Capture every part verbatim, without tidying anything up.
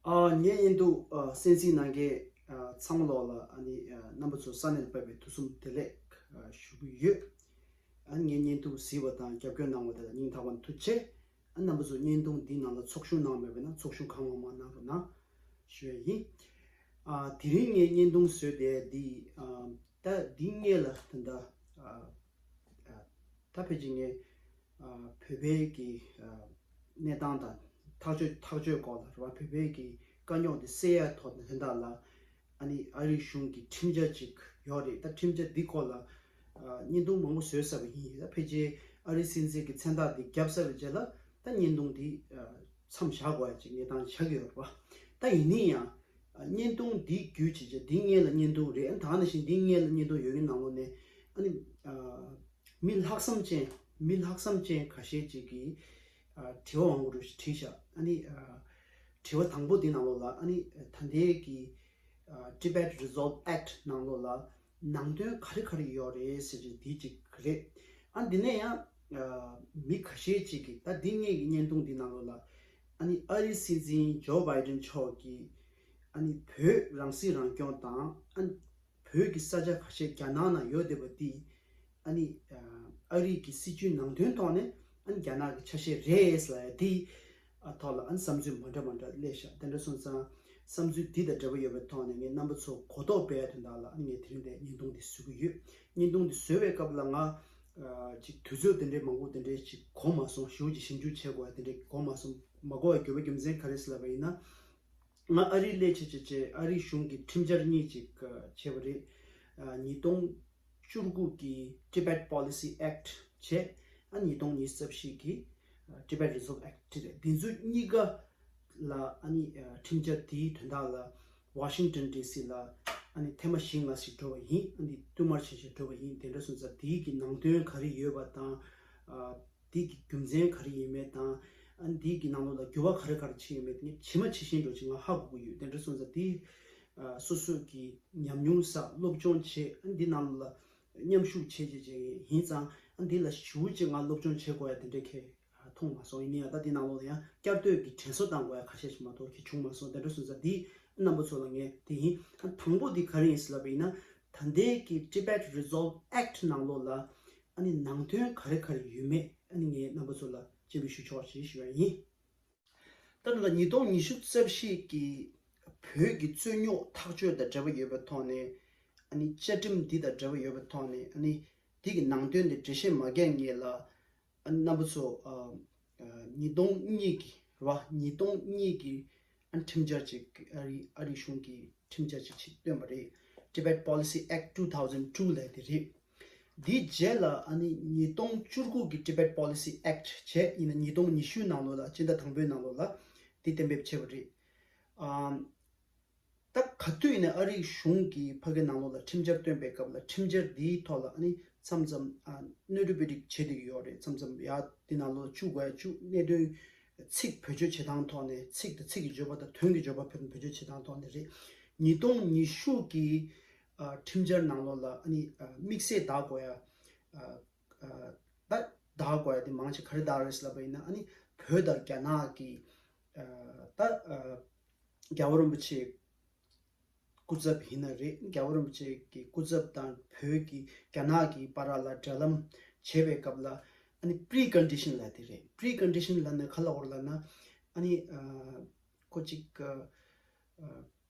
ཨ། ངའི་བརྙན་ཐུང་ཨ་གསན་གཟིགས་གནང་མཁན་ཨ་ཚང་མ་ལོག་ལ་ཨ་ནི་ཨ་རྣམ་པ་ཚོ་ས་གནས་ལ་ཕེབས་པའི་ཐུགས་སུ་བདེ་ལེགས་ཨ་ཞུ་གི་ཡོད། ཨ་ནི་ངའི་བརྙན་ཐུང་གཟིགས་པ་དང་རྒྱབ་སྐྱོར་གནང་བ་དེ་ལ་སྙིང་ཐག་པ་ནས་ཐུགས་རྗེ་ཆེ། ཨ་རྣམ་པ་ཚོ་བརྙན་ཐུང་འདིའི་ནང་ལ་ཚོགས་ཞུགས་གནང་མེད་པ་ན་ཚོགས་ཞུགས་གང་མང་མང་གནང་རོགས་གནང་ཞུ་ཡ་ཡིན། ཨ་དེ་རིང་ངས་བརྙན་ཐུང་བཟོས་ཏེ་འདི་ཨ་ད་འདི་སྔོན་ལ་ད་ལྟ་ཨ་ཨ་ད་ཕལ་ཆེར་ངས་ཨ་བོད་པའི་གི་ཨ་གནས་སྟངས་དང་ཐག་གཅོད་ཐག་གཅོད་སྐོར་ལ་རེད་བ། བོད་པའི་གི་དཀའ་རྙོག་དེ་སེལ་ཡ་ཐོག་ནས་དོན་དག་ལ་ཨ་ནི་ཨ་རིའི་གཞུང་གི་ཁྲིམས་འཆར་ཅིག་ཡོད་རེད། ད་ཁྲིམས་འཆར་འདི་སྐོར་ལ་ཨ་བརྙན་ཐུང་མང་པོ་བཟོས་ཚར་བ་ཡིན། ད་ཕལ་ཆེར་ཨ་རིའི་སྲིད་འཛིན་གྱི་མཚན་རྟགས་འདི་བརྒྱབ་ཚར་བའི་རྗེས་ལ་ད་བརྙན་ཐུང་འདི་ཨ་མཚམས་བཞག་དགོས་ཡ་ཅིག་གནས་སྟངས་ཆགས་ཀྱི་ཡོད་རེད་བ། ད་ཡིན་ན་ཡང་ཨ་བརྙན་ཐུང་འདི་བརྒྱུད་བྱས་བྱས་འདི་སྔོན་ལ་བརྙན་ཐུང་རེད། ཨ་ད་ག་ནང་བཞིན་འདི་སྔོན་ལ་བརྙན་ཐུང་ཡོད་མཁན་ནང་ལོགས་ནས་ཨ་ནི་ཨ་མི་ལྷག་བསམ་ཅན་མི་ལྷག་བསམ་ཅན་ཁ་ཤས་ཅིག་གིས་ཨ་དྲི་བ་མང་པོ་རུ་ཞིག་དྲིས་ཤག་ཨ་ནི་ཨ་དྲི་བ་དང་པོ་འདི་ནང་ལོགས་ལ་ཨ་ནི་ད་ལྟའི་གི་ཨ་Tibet Resolve Act ནང་ལོགས་ལ་ནང་དོན་ག་རེ་ག་རེ་ཡོད་རེད་ཟེར་གྱི་འདི་གཅིག་རེད། ཨ་འདི་ནས་ཡང་ཨ་མི་ཁ་ཤས་ཅིག་གིས་ད་འདི་སྔོན་གྱི་བརྙན་ཐུང་འདི་ནང་ལོགས་ལ་ཨ་ནི་ཨ་རིའི་སྲིད་འཛིན་ཇོ་བྷའི་ཌེན་མཆོག་གིས་ཨ་ནི་བོད་རང་སྲིད་རང་སྐྱོང་དང་ཨ་ནི་བོད་ཀྱི་ས་ཆ་ཁ་ཤས་རྒྱ་ནག་ནང་ཡོད་བསྡད་པ་འདི་ཨ་ནི་ཨ་རིའི་གི་སྲིད་བྱུས་ནང་དོན་ཐོག་ནས་ཨ་ནི་རྒྱ་ནག་གི་ཆ་ཤས་རེད་ལབ་ཡ་འདི་ཐོག་ལ་ཨ་ནི་བསམ་ཚུལ་མ་འདྲ་མ་འདྲ་སླེབས་ཤག་དེ་འདྲ་སོང་ཙང་བསམ་ཚུལ་འདི་དང་འབྲེལ་བ་ཡོད་པའི་ཐོག་ནས་ངས་རྣམ་པ་ཚོ་གོ་རྟོགས་སྤེལ་ཡ་དོན་དག་ལ་ཨ་ནི་ངས་དེ་རིང་འདིར་བརྙན་ཐུང་འདི་བཟོ་གི་ཡོད། བརྙན་ཐུང་འདི་བཟོ་བའི་སྐབས་ལ་ང་ཨ་ཅིག་དུས་ཚོད་དེ་འདྲའི་མང་པོ་དེ་འདྲའི་ཅིག་གོ་མ་སོང་། ཞེ་པོ་ཅིག་ཞིབ་འཇུག་བྱེད་དགོས་ཡ་དེ་འདྲའི་གོ་མ་སོང་། མ་གོ་བའི་དགོས་པ་རྒྱུ་མཚན་ག་རེ་ཟེར་ལབ་པ་ཡིན་ན། ང་ཨ་རིར་སླེབས་བྱས་བྱས་བྱས་ཨ་རིའི་གཞུང་གིས་ཁྲིམས་འཆར་གཉིས་ཅིག་ཨ་བྱས་པ་རེད། ཨ་ཉིས་སྟོང་བཅུ་དགུ་གི་Tibet Policy Act བྱས། ཨ་ཉིས་སྟོང་ཉི་ཤུ་རྩ་བཞི་གི་ཨ་Tibet Resolve Act བྱས་རེད། འདི་ཚོ་གཉིས་ཀ་ལ་ཨ་ནི་ཨ་ཁྲིམས་འཆར་དེའི་དོན་དག་ལ་Washington D C ལ་ཨ་ནི་ཐེངས་མ་བཞི་ལྔ་ཞིག་འགྲོ་བ་ཡིན། ཨ་ནི་བསྟུད་མར་བྱས་བྱས་འགྲོ་བ་ཡིན། དེ་འདྲ་སོང་ཙང་དེའི་གི་ནང་དོན་ག་རེ་ཡོད་པ་དང་ཨ་འདི་གི་རྒྱུ་མཚན་ག་རེ་ཡིན་མེད་དང་། ཨ་འདི་གི་ནང་ལོགས་ལ་འགྱུར་བ་ག་རེ་ག་རེ་ཕྱིན་ཡོད་མེད་དེ་ངས་ཇི་མ་ཇི་བཞིན་འགྲོ་ཅིག་ང་ཧ་གོ་གི་ཡོད། དེ་འདྲ་སོང་ཙང་འདི་ཨ་སོ་སོ་གི་ཉམས་མྱོང་བསགས། སློབ་སྦྱོང་བྱས། ཨ་འདི་ནང་ལོགས་ལ་མཉམ་ཞུགས་བྱས་བྱས་བྱས་ཡིན་ཙང་ཨ་འདི་ལ་ཞེ་པོ་ཅིག་ང་སློབ་སྦྱོང་བྱེད་དགོས་ཡ་དེ་འདྲ་གས་མཐོང་མ་སོང་། ཡིན་ན་ཡང་ད་འདི་ནང་ལོགས་ལ་ཡང་བསྐྱར་ཟློས་ཀྱི་དྲན་གསོ་བཏང་དགོས་ཡ་ཁ་ཤས་ཤིག་མ་གཏོགས་གས་བྱུང་མ་སོང་། དེ་འདྲ་སོང་ཙང་འདི་རྣམ་པ་ཚོ་ལ་ངས་དེ་ཡིན། ཨ་དང་པོ་འདི་ག་རེ་ཡིན་ཟེར་ལབ་པ་ཡིན་ན། ད་ལྟའི་གི་Tibet Resolve Act ནང་ལོགས་ལ་ཨ་ནི་ནང་དོན་ག་རེ་ག་རེ་ཡོད་མེད་ཨ་ནི་ངས་རྣམ་པ་ཚོ་ལ་སྤྱན་འབུལ་ཞུ་ཆོག་ཅེས་ཞུ་ཡ་ཡིན། ད་ནི་ལ་ཉིས་སྟོང་ཉི་ཤུ་རྩ་བཞི་གི་བོད་ཀྱི་རྩོད་རྙོག་ཐག་གཅོད་དང་འབྲེལ་བ་ཡོད་པའི་ཐོག་ནས་ཨ་ནི་བཅའ་ཁྲིམས་འདི་དང་འབྲེལ་བ་ཡོད་པའི་ཐོག་ནས་ཨ་ནི་འདི་གི་ནང་དོན་དེ་འགྲེལ་བཤད་མ་རྒྱག་སྔོན་ལ། ཨ་རྣམ་པ་ཚོ་ཨ་ཨ་ཉིས་སྟོང་གཉིས་ཀྱི་རེད་བ། ཉིས་སྟོང་གཉིས་ཀྱི་ཨ་ཁྲིམས་འཆར་ཅིག་ཨ་རི་ཨ་རི་གཞུང་གིས་ཁྲིམས་འཆར་ཅིག་ཅིག་བཏོན་པ་རེད། Tibet Policy Act two thousand two ལབ་དེ་རེད། འདིའི་རྗེས་ལ་ཨ་ནི་ཉིས་སྟོང་བཅུ་དགུ་གི་Tibet Policy Act བྱས། ཡིན་ན་ཉིས་སྟོང་ཉི་ཤུ་ནང་ལོགས་ལ་སྤྱི་ཟླ་དང་པོའི་ནང་ལོགས་ལ་འདི་གཏན་འབེབས་བྱས་པ་རེད། ཨ། ད་ག་དུས་ནས་ཨ་རིའི་གཞུང་གིས་ཕ་གི་ནང་ལོགས་ལ་ཁྲིམས་འཆར་བཏོན་པའི་སྐབས་ལ་ཁྲིམས་འཆར་འདིའི་ཐོག་ལ་ཨ་ནི་མཚམས་མཚམས་ཨ་སྣོན་འཕྲི་དཔེ་སྒྲིག་བྱེད་བསྡད་ཀྱི་ཡོད་རེད། མཚམས་མཚམས་ཡ་འདི་ནང་ལོགས་བཅུག་དགོས་ཡ་བཅུག་གནད་དོན་ཚིག་བེད་སྤྱོད་བྱེད་སྟངས་ཐོག་ནས་ཚིག་དང་ཚིག་གི་བརྗོད་པ་དང་དོན་གྱི་བརྗོད་པ་བེད་སྤྱོད་བྱེད་སྟངས་ཐོག་ནས་རེད། ཉིས་སྟོང་ཉི་ཤུ་གི་ཨ་ཁྲིམས་འཆར་ནང་ལོགས་ལ་ཨ་ནི་ཨ་དམིགས་བསལ་བདག་དགོས་ཡ་ཨ་ཨ་ད་བདག་དགོས་ཡ་དེ་མང་ཆེ་ག་རེ་བདག་རེད་ཟེར་ལབ་པ་ཡིན་ན། ཨ་ནི་བོད་དང་རྒྱ་ནག་གི་ཨ་ད་ཨ་རྒྱལ་བ་རིན་པོ་ཆེ་སྐུ་ཚབ་ཡིན་ན་རེད། རྒྱལ་བ་རིན་པོ་ཆེ་གི་སྐུ་ཚབ་དང་བོད་ཀྱི་རྒྱ་ནག་གི་བར་ལ་འབྲེལ་ལམ་བྱེད་པའི་སྐབས་ལ་ཨ་ནི་pre condition ལབ་དེ་རེད། pre condition ལབ་ན་ག་ལབ་དགོས་རེད་ལབ་ན། ཨ་ནི་ཨ་ཁོ་ཅིག་ཨ་ཨ་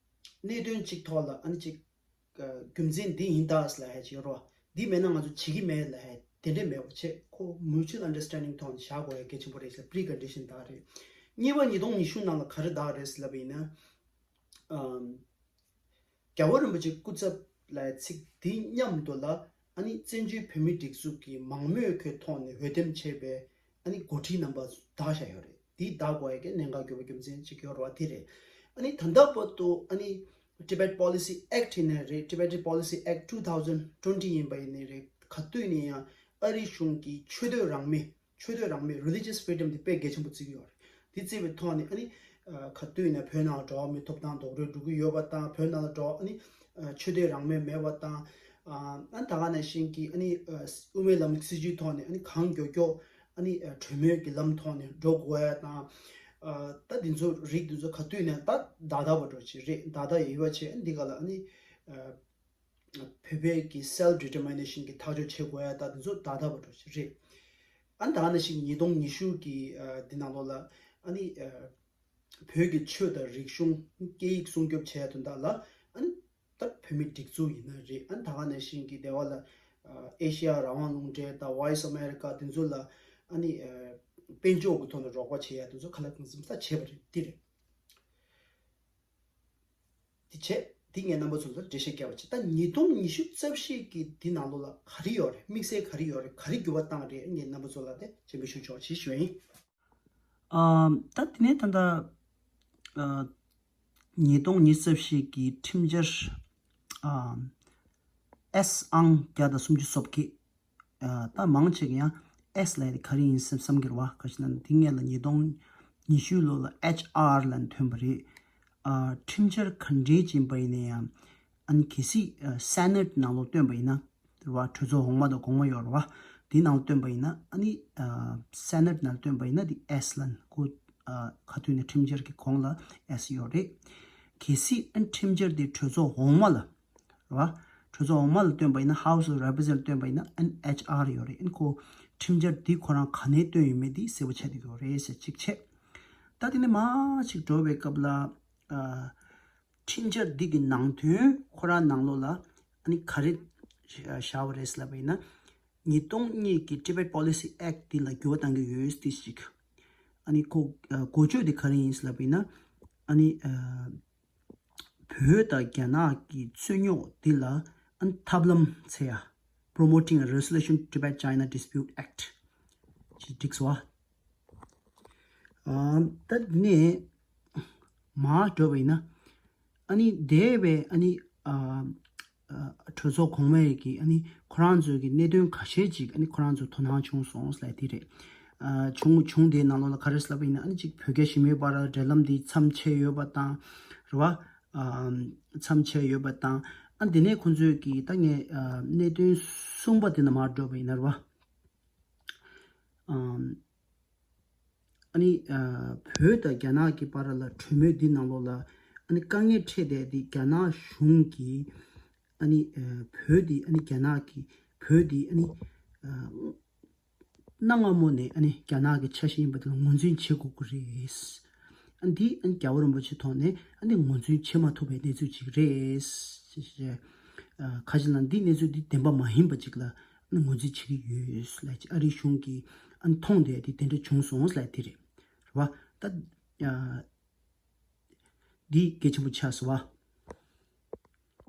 གནད་དོན་ཅིག་ཐོག་ལ་ཨ་ནི་ཅིག་ཨ་རྒྱུ་མཚན་འདི་ཡིན་ད་ལབ་ཡ་ཅིག་ཡོད་རེད་བ། འདི་མེད་ན་ང་ཚོ་བྱེད་ཀྱི་མེད་ལབ་ཡ་དེ་འདྲས་མེད་པ་བྱས། ཁོ་mutual understanding ཐོག་ནས་བཞག་དགོས་ཡ་གལ་ཆེན་པོ་རེད་ཟེར། pre condition བདག་རེད། གཉིས་པ་ཉིས་སྟོང་ཉི་ཤུ་ནང་ལ་ག་རེ་བདག་རེད་ཟེར་ལབ་པ་ཡིན་ན། ཨམ། རྒྱལ་བ་རིན་པོ་ཆེ་སྐུ་ཚབ་ལབ་ཡ་ཚིག་འདི་མཉམ་དུ་ལ་ཨ་ནི་བཙན་བྱོལ་བོད་མིའི་སྒྲིག་འཛུགས་ཀྱི་མང་མོས་ཀྱི་ཐོག་ནས་འོས་འདེམས་བྱས་པའི་ཨ་ནི་འགོ་ཁྲིད་རྣམ་པ་བདག་བཞག་ཡོད་རེད། འདི་བདག་དགོས་ཡ་གི་གནད་འགག་གྱུར་པ་རྒྱུ་མཚན་ཅིག་ཡོད་རེད་བ། དེ་རེད། ཨ་ནི་ད་ལྟ་བར་དུ་ཨ་ནི་Tibet Policy Act ཡིན་ནའི་རེད། Tibet Policy Act two thousand twenty ཡིན་པ་ཡིན་ནའི་རེད། ག་དུས་ནས་ཡང་ཨ་རི་གཞུང་གིས་ཆོས་དད་རང་མོས་ཆོས་དད་རང་མོས་religious freedom དེ་དཔེ་གལ་ཆེན་པོ་བརྩི་གི་ཡོད་རེད། དེ་བརྩིས་པའི་ཐོག་ནས་ཨ་ནི་ཨ་ག་དུས་ནས་བོད་ནང་ལ་འགྲོ་བ་མིའི་ཐོབ་ཐང་རྡོག་རོལ་འགྲོ་གི་ཡོད་པ་དང་། བོད་ནང་ལ་འགྲོ་བ་ཨ་ནི་ཨ་ཆོས་དད་རང་མོས་མེད་པ་དང་། ཨ་ཨ་ད་ག་ནང་བཞིན་གྱི་ཨ་ནི་ཨ་དབུ་མའི་ལམ་སྲིད་བྱུས་ཐོག་ནས་ཨ་ནི་གང་མགྱོགས་མགྱོགས་ཨ་ནི་ཨ་གྲོས་མོལ་གྱི་ལམ་ཐོག་ནས་འགྲོ་དགོས་ཡ་དང་། ཨ་ད་འདི་ཚོ་རིགས་འདི་ཚོ་ག་དུས་ནས་ད་ བདའ་བདའ་བ་འགྲོ་ཆེ་རེད། བདའ་བདའ་ཡོད་པ་བྱས་འདི་ག་ལ་ཨ་ནི་བོད་པའི་གི་self determination གི་ཐག་གཅོད་བྱེད་དགོས་ཡ་ད་དེ་ཚོ་བདའ་བདའ་བ་འགྲོ་ཆེ་རེད། ཨ་ནི་ད་ག་ནང་བཞིན་ཉིས་སྟོང་ཉི་ཤུ་གི་འདི་ནང་ལོགས་ལ་ཨ་ནི་བོད་ཀྱི་ཆོས་དང་རིག་གཞུང་སྐད་ཡིག་སྲུང་སྐྱོབ་བྱས་དོན་དག་ལ་ཨ་ནི་ད་བོད་མི་སྒྲིག་འཛུགས་ཡིན་ན་རེད། ཨ་ནི་ད་ག་ནང་བཞིན་གྱི་སྡེ་བ་ལ་ཨེ་ཤི་ཡ་རང་དབང་རླུང་འཕྲིན་དང་Voice of America དེ་ཚོ་ལ་ཨ་ནི་དཔལ་འབྱོར་གྱི་ཐོག་ནས་རོགས་པ་བྱེད་ཡ་དེ་ཚོ་ཁ་ལག་གང་འཚམ་ས་བྱས་པ་རེད། འདི་རེད། དེ་བྱས་དེ་ངས་རྣམ་པ་ཚོ་ལ་འགྲེལ་བཤད་བརྒྱབ་པ་བྱས། ད་ཉིས་སྟོང་ཉི་ཤུ་རྩ་བཞི་གི་འདི་ནང་ལོགས་ལ་ག་རེ་ཡོད་རེད། དམིགས་བསལ་ག་རེ་ཡོད་རེད། ག་རེ་འགྱུར་བ་བཏང་རེད། ངས་རྣམ་པ་ཚོ་ལ་དེ་སྤྱན་འབུལ་ཞུ་ཆོག་ཅེས་ཞུ་ཡིན། ཨ། ད་དེ་ནས་ད་ལྟ་ཨ། ཉིས་སྟོང་ཉི་ཤུ་རྩ་བཞི་གི་ཁྲིམས་འཆར་ཨ། S ཨང་བརྒྱ་དང་སུམ་ཅུ་སོ་བརྒྱད། ཨ། ད་མང་ཆེ་གི་ཡང་S ལབ་ཡ་དེ་ག་རེ་ཡིན་བསམ་བསམ་གྱི་རེད་བ། ག་ཅི་ན་དེ་སྔོན་ལ་ཉིས་སྟོང་ཉི་ཤུ་ལོ་ལ་H R ལབ་ནས་ཐོན་པ་རེད། ཨ། ཁྲིམས་འཆར་ག་འདྲའི་ཅིག་ཡིན་པ་ཡིན་ན་ཡང་ཨ་ནི་གལ་སྲིད་ཨ། Senate ནང་ལོགས་བཏོན་པ་ཡིན་ན། རེད་བ། གྲོས་ཚོགས་འོག་མ་དང་གོང་མ་ཡོད་རེད་བ། དེའི་ནང་ལ་བཏོན་པ་ཡིན་ན་ཨ་ནི་ཨ། Senate ནང་ལ་བཏོན་པ་ཡིན་ན་དེ་S ལབ་ནས་ཁོ་ཨ། ག་དུས་ནས་ཁྲིམས་འཆར་གྱི་གོང་ལ་S ཡོད་རེད། གལ་སྲིད་ཨ་ནི་ཁྲིམས་འཆར་དེ་གྲོས་ཚོགས་འོག་མ་ལ། རེད་བ། གྲོས་ཚོགས་འོག་མ་ལ་བཏོན་པ་ཡིན་ན། House of Representative བཏོན་པ་ཡིན་ན་ཨ་ནི་H R ཡོད་རེད། ཨ་ནི་ཁོ་ཁྲིམས་འཆར་དེ་ཁོ་རང་ག་ནས་བཏོན་ཡོད་མེད་དེ་གསལ་པོ་ཆགས་བསྡད་ཡོད་རེད་ཟེར་གཅིག་བྱས། ད་དེ་ནས་མར་ཅིག་འགྲོ་བའི་སྐབས་ལ་ཨ། ཁྲིམས་འཆར་འདི་གི་ནང་དོན་ཁོ་རང་ནང་ལོགས་ལ་ཨ་ནི་ག་རེ་བཞག་པ་རེད་ལབ་པ་ཡིན་ན། ཉིས་སྟོང་གཉིས་ཀྱི་Tibet Policy Act འདི་ལ་འགྱུར་བ་གཏང་གི་ཡོད་དེ་ཞིག་ཨ་ནི་ཁོ་འགོ་བརྗོད་དེ་ག་རེ་ཡིན་ལབ་པ་ཡིན་ན། ཨ་ནི་བོད་དང་རྒྱ་ནག་གི་རྩོད་རྙོག་འདི་ལ་ཨ་ནི་ཐབས་ལམ་འཚོལ་ཡ། Promoting a Resolution Tibet China Dispute Act ཅེས་བསྒྲིགས་སོང་བ། ཨ། ད་འདི་ནས་མར་འགྲོ་བ་ཡིན་ན། ཨ་ནི་འདས་པའི་ཨ་ནི་ཨ། ཨ། གྲོས་ཚོགས་གོང་མའི་གི་ཨ་ནི་ཁོ་རང་ཚོའི་གི་གནད་དོན་ཁ་ཤས་ཅིག་ཨ་ནི་ཁོ་རང་ཚོ་དོ་སྣང་བྱུང་སོང་ལབ་དེ་རེད། ཨ། བྱུང་བྱུང་དེའི་ནང་ལོགས་ལ་ག་རེ་ལབ་པ་ཡིན་ན། ཨ་ནི་ཅིག་བོད་རྒྱ་ཞི་མོལ་བར་འབྲེལ་ལམ་འདི་མཚམས་ཆད་ཡོད་པ་དང་། རེད་བ། ཨ། མཚམས་ཆད་ཡོད་པ་དང་། ཨ། འདི་ནས་ཁོང་ཚོས་གི་ད་ངས་ཨ། གནད་དོན་གསུམ་པ་དེ་ནས་མར་འགྲོ་བ་ཡིན་ན། རེད་བ། ཨ། ཨ་ནི་ཨ། བོད་དང་རྒྱ་ནག་གི་བར་ལ་གྲོས་མོལ་འདི་ནང་ལོགས་ལ་ཨ་ནི་དཀའ་ངལ་འཕྲད་བསྡད་དེ་རྒྱ་ནག་གཞུང་གིས་ཨ་ནི་ཨ། བོད་འདི་ཨ་ནི་རྒྱ་ནག་གི་བོད་འདི་ཨ་ནི་ཨ། གནའ་སྔ་མོ་ནས་ཨ་ནི་རྒྱ་ནག་གི་ཆ་ཤས་ཡིན་པ་དེ་ལ་ངོས་འཛིན་བྱེད་དགོས་ཀྱི་རེད། ཨ་ནི་འདི་ཨ་ནི་རྒྱལ་བ་རིན་པོ་ཆེ་ཐོག་ནས་ཨ་ནི་ངོས་འཛིན་བྱེད་མ་ཐུབ་པའི་གནས་ཚུལ་ཅིག་རེད། ཨ། ཁ་ཅིག་ལ་འདི་གནས་ཚུལ་འདི་བདེན་པ་མ་ཡིན་པ་ཅིག་ལ་ཨ་ནི་ངོས་འཛིན་བྱེད་ཀྱི་ཡོད་ལབ་ཅིག་ཨ་རིའི་གཞུང་གིས་ཨ་ནི་མཐོང་བསྡད་དེ་དེ་འདྲ་བྱུང་སོང་ལབ་དེ་རེད། རེད་བ། ད་ཨ། འདི་གལ་ཆེན་པོ་ཆགས་སོང་བ།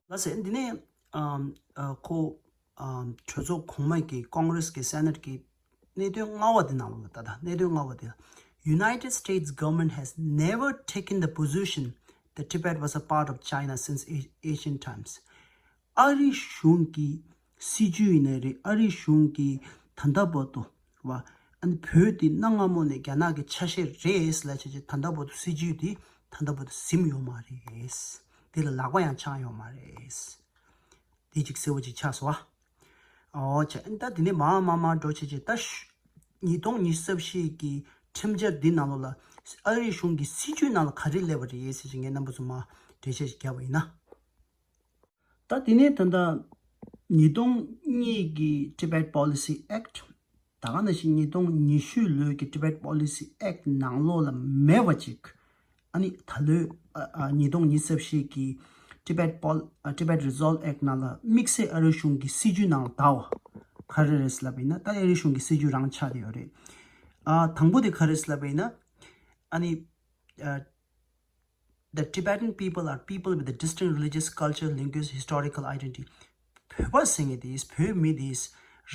ལགས་སེ། འདི་ནས་ཨམ། ཨ། ཁོ་ཨམ། གྲོས་ཚོགས་གོང་མ་གི་Congress གི་Senate གི་གནད་དོན་ལྔ་པ་དེ་ནང་ལོགས་ལ། ད་ད་གནད་དོན་ལྔ་པ་དེ་ལ། United States government has never taken the position that Tibet was a part of China since a- ancient times. ཨ་རི་གཞུང་གི་སྲིད་ཇུས་ཡིན་ནའི་རེད། ཨ་རི་གཞུང་གི་ད་ལྟ་བར་དུ་བ། ཨ་ནི་བོད་འདི་གནའ་སྔ་མོ་ནས་རྒྱ་ནག་གི་ཆ་ཤས་རེད་ལབ་བྱས་བྱས་ད་ལྟ་བར་དུ་སྲིད་ཇུས་འདི་ད་ལྟ་བར་དུ་ཟིན་ཡོད་མ་རེད། དེ་ལ་ལག་པ་ཡང་འཆང་ཡོད་མ་རེད། དེ་གཅིག་གསལ་པོ་ཅིག་ཆགས་སོང་བ། ཨོ་ཅེ། ཨ་ནི་ད་དེ་ནས་མར་མར་མར་འགྲོ་བྱས་བྱས་ད་ཤ- ཉིས་སྟོང་ཉི་ཤུ་རྩ་བཞི་གི་ཁྲིམས་འཆར་འདི་ནང་ལོགས་ལ་ཨ་རི་གཞུང་གི་སྲིད་ཇུས་ནང་ལ་ག་རེ་སླེབས་པ་རེད་ཟེར་བྱས་ངས་རྣམ་པ་ཚོ་མར་འགྲེལ་བཤད་ཅིག་བརྒྱབ་པ་ཡིན་ན། ད་དེ་ནས་ད་ལྟ་ཉིས་སྟོང་གཉིས་ཀྱི་Tibet Policy Act། ད་ག་ནང་བཞིན་ཉིས་སྟོང་ཉི་ཤུ་ལོའི་གི་Tibet Policy Act ནང་ལོགས་ལ་མེད་པ་ཅིག་ཨ་ནི་ད་ལོའི་ཨ་ཨ་ཉིས་སྟོང་ཉི་ཤུ་རྩ་བཞི་གི་Tibet Pol- ཨ་Tibet Resolve Act ནང་ལ་དམིགས་བསལ་ཨ་རི་གཞུང་གི་སྲིད་ཇུས་ནང་ལ་བསྡད་པ་ག་རེ་རེད་ལབ་པ་ཡིན་ན། ད་ཨ་རི་གཞུང་གི་སྲིད་ཇུས་རང་ཆགས་བསྡད་ཡོད་རེད། ཨ་དང་པོ་དེ་ག་རེ་རེད་ལབ་པ་ཡིན་ན། ཨ་ནི་ཨ། The Tibetan people are people with a distinct religious, culture, linguist, historical identity. བོད་པ་ཟེར་མཁན་དེ། བོད་མི་དེ་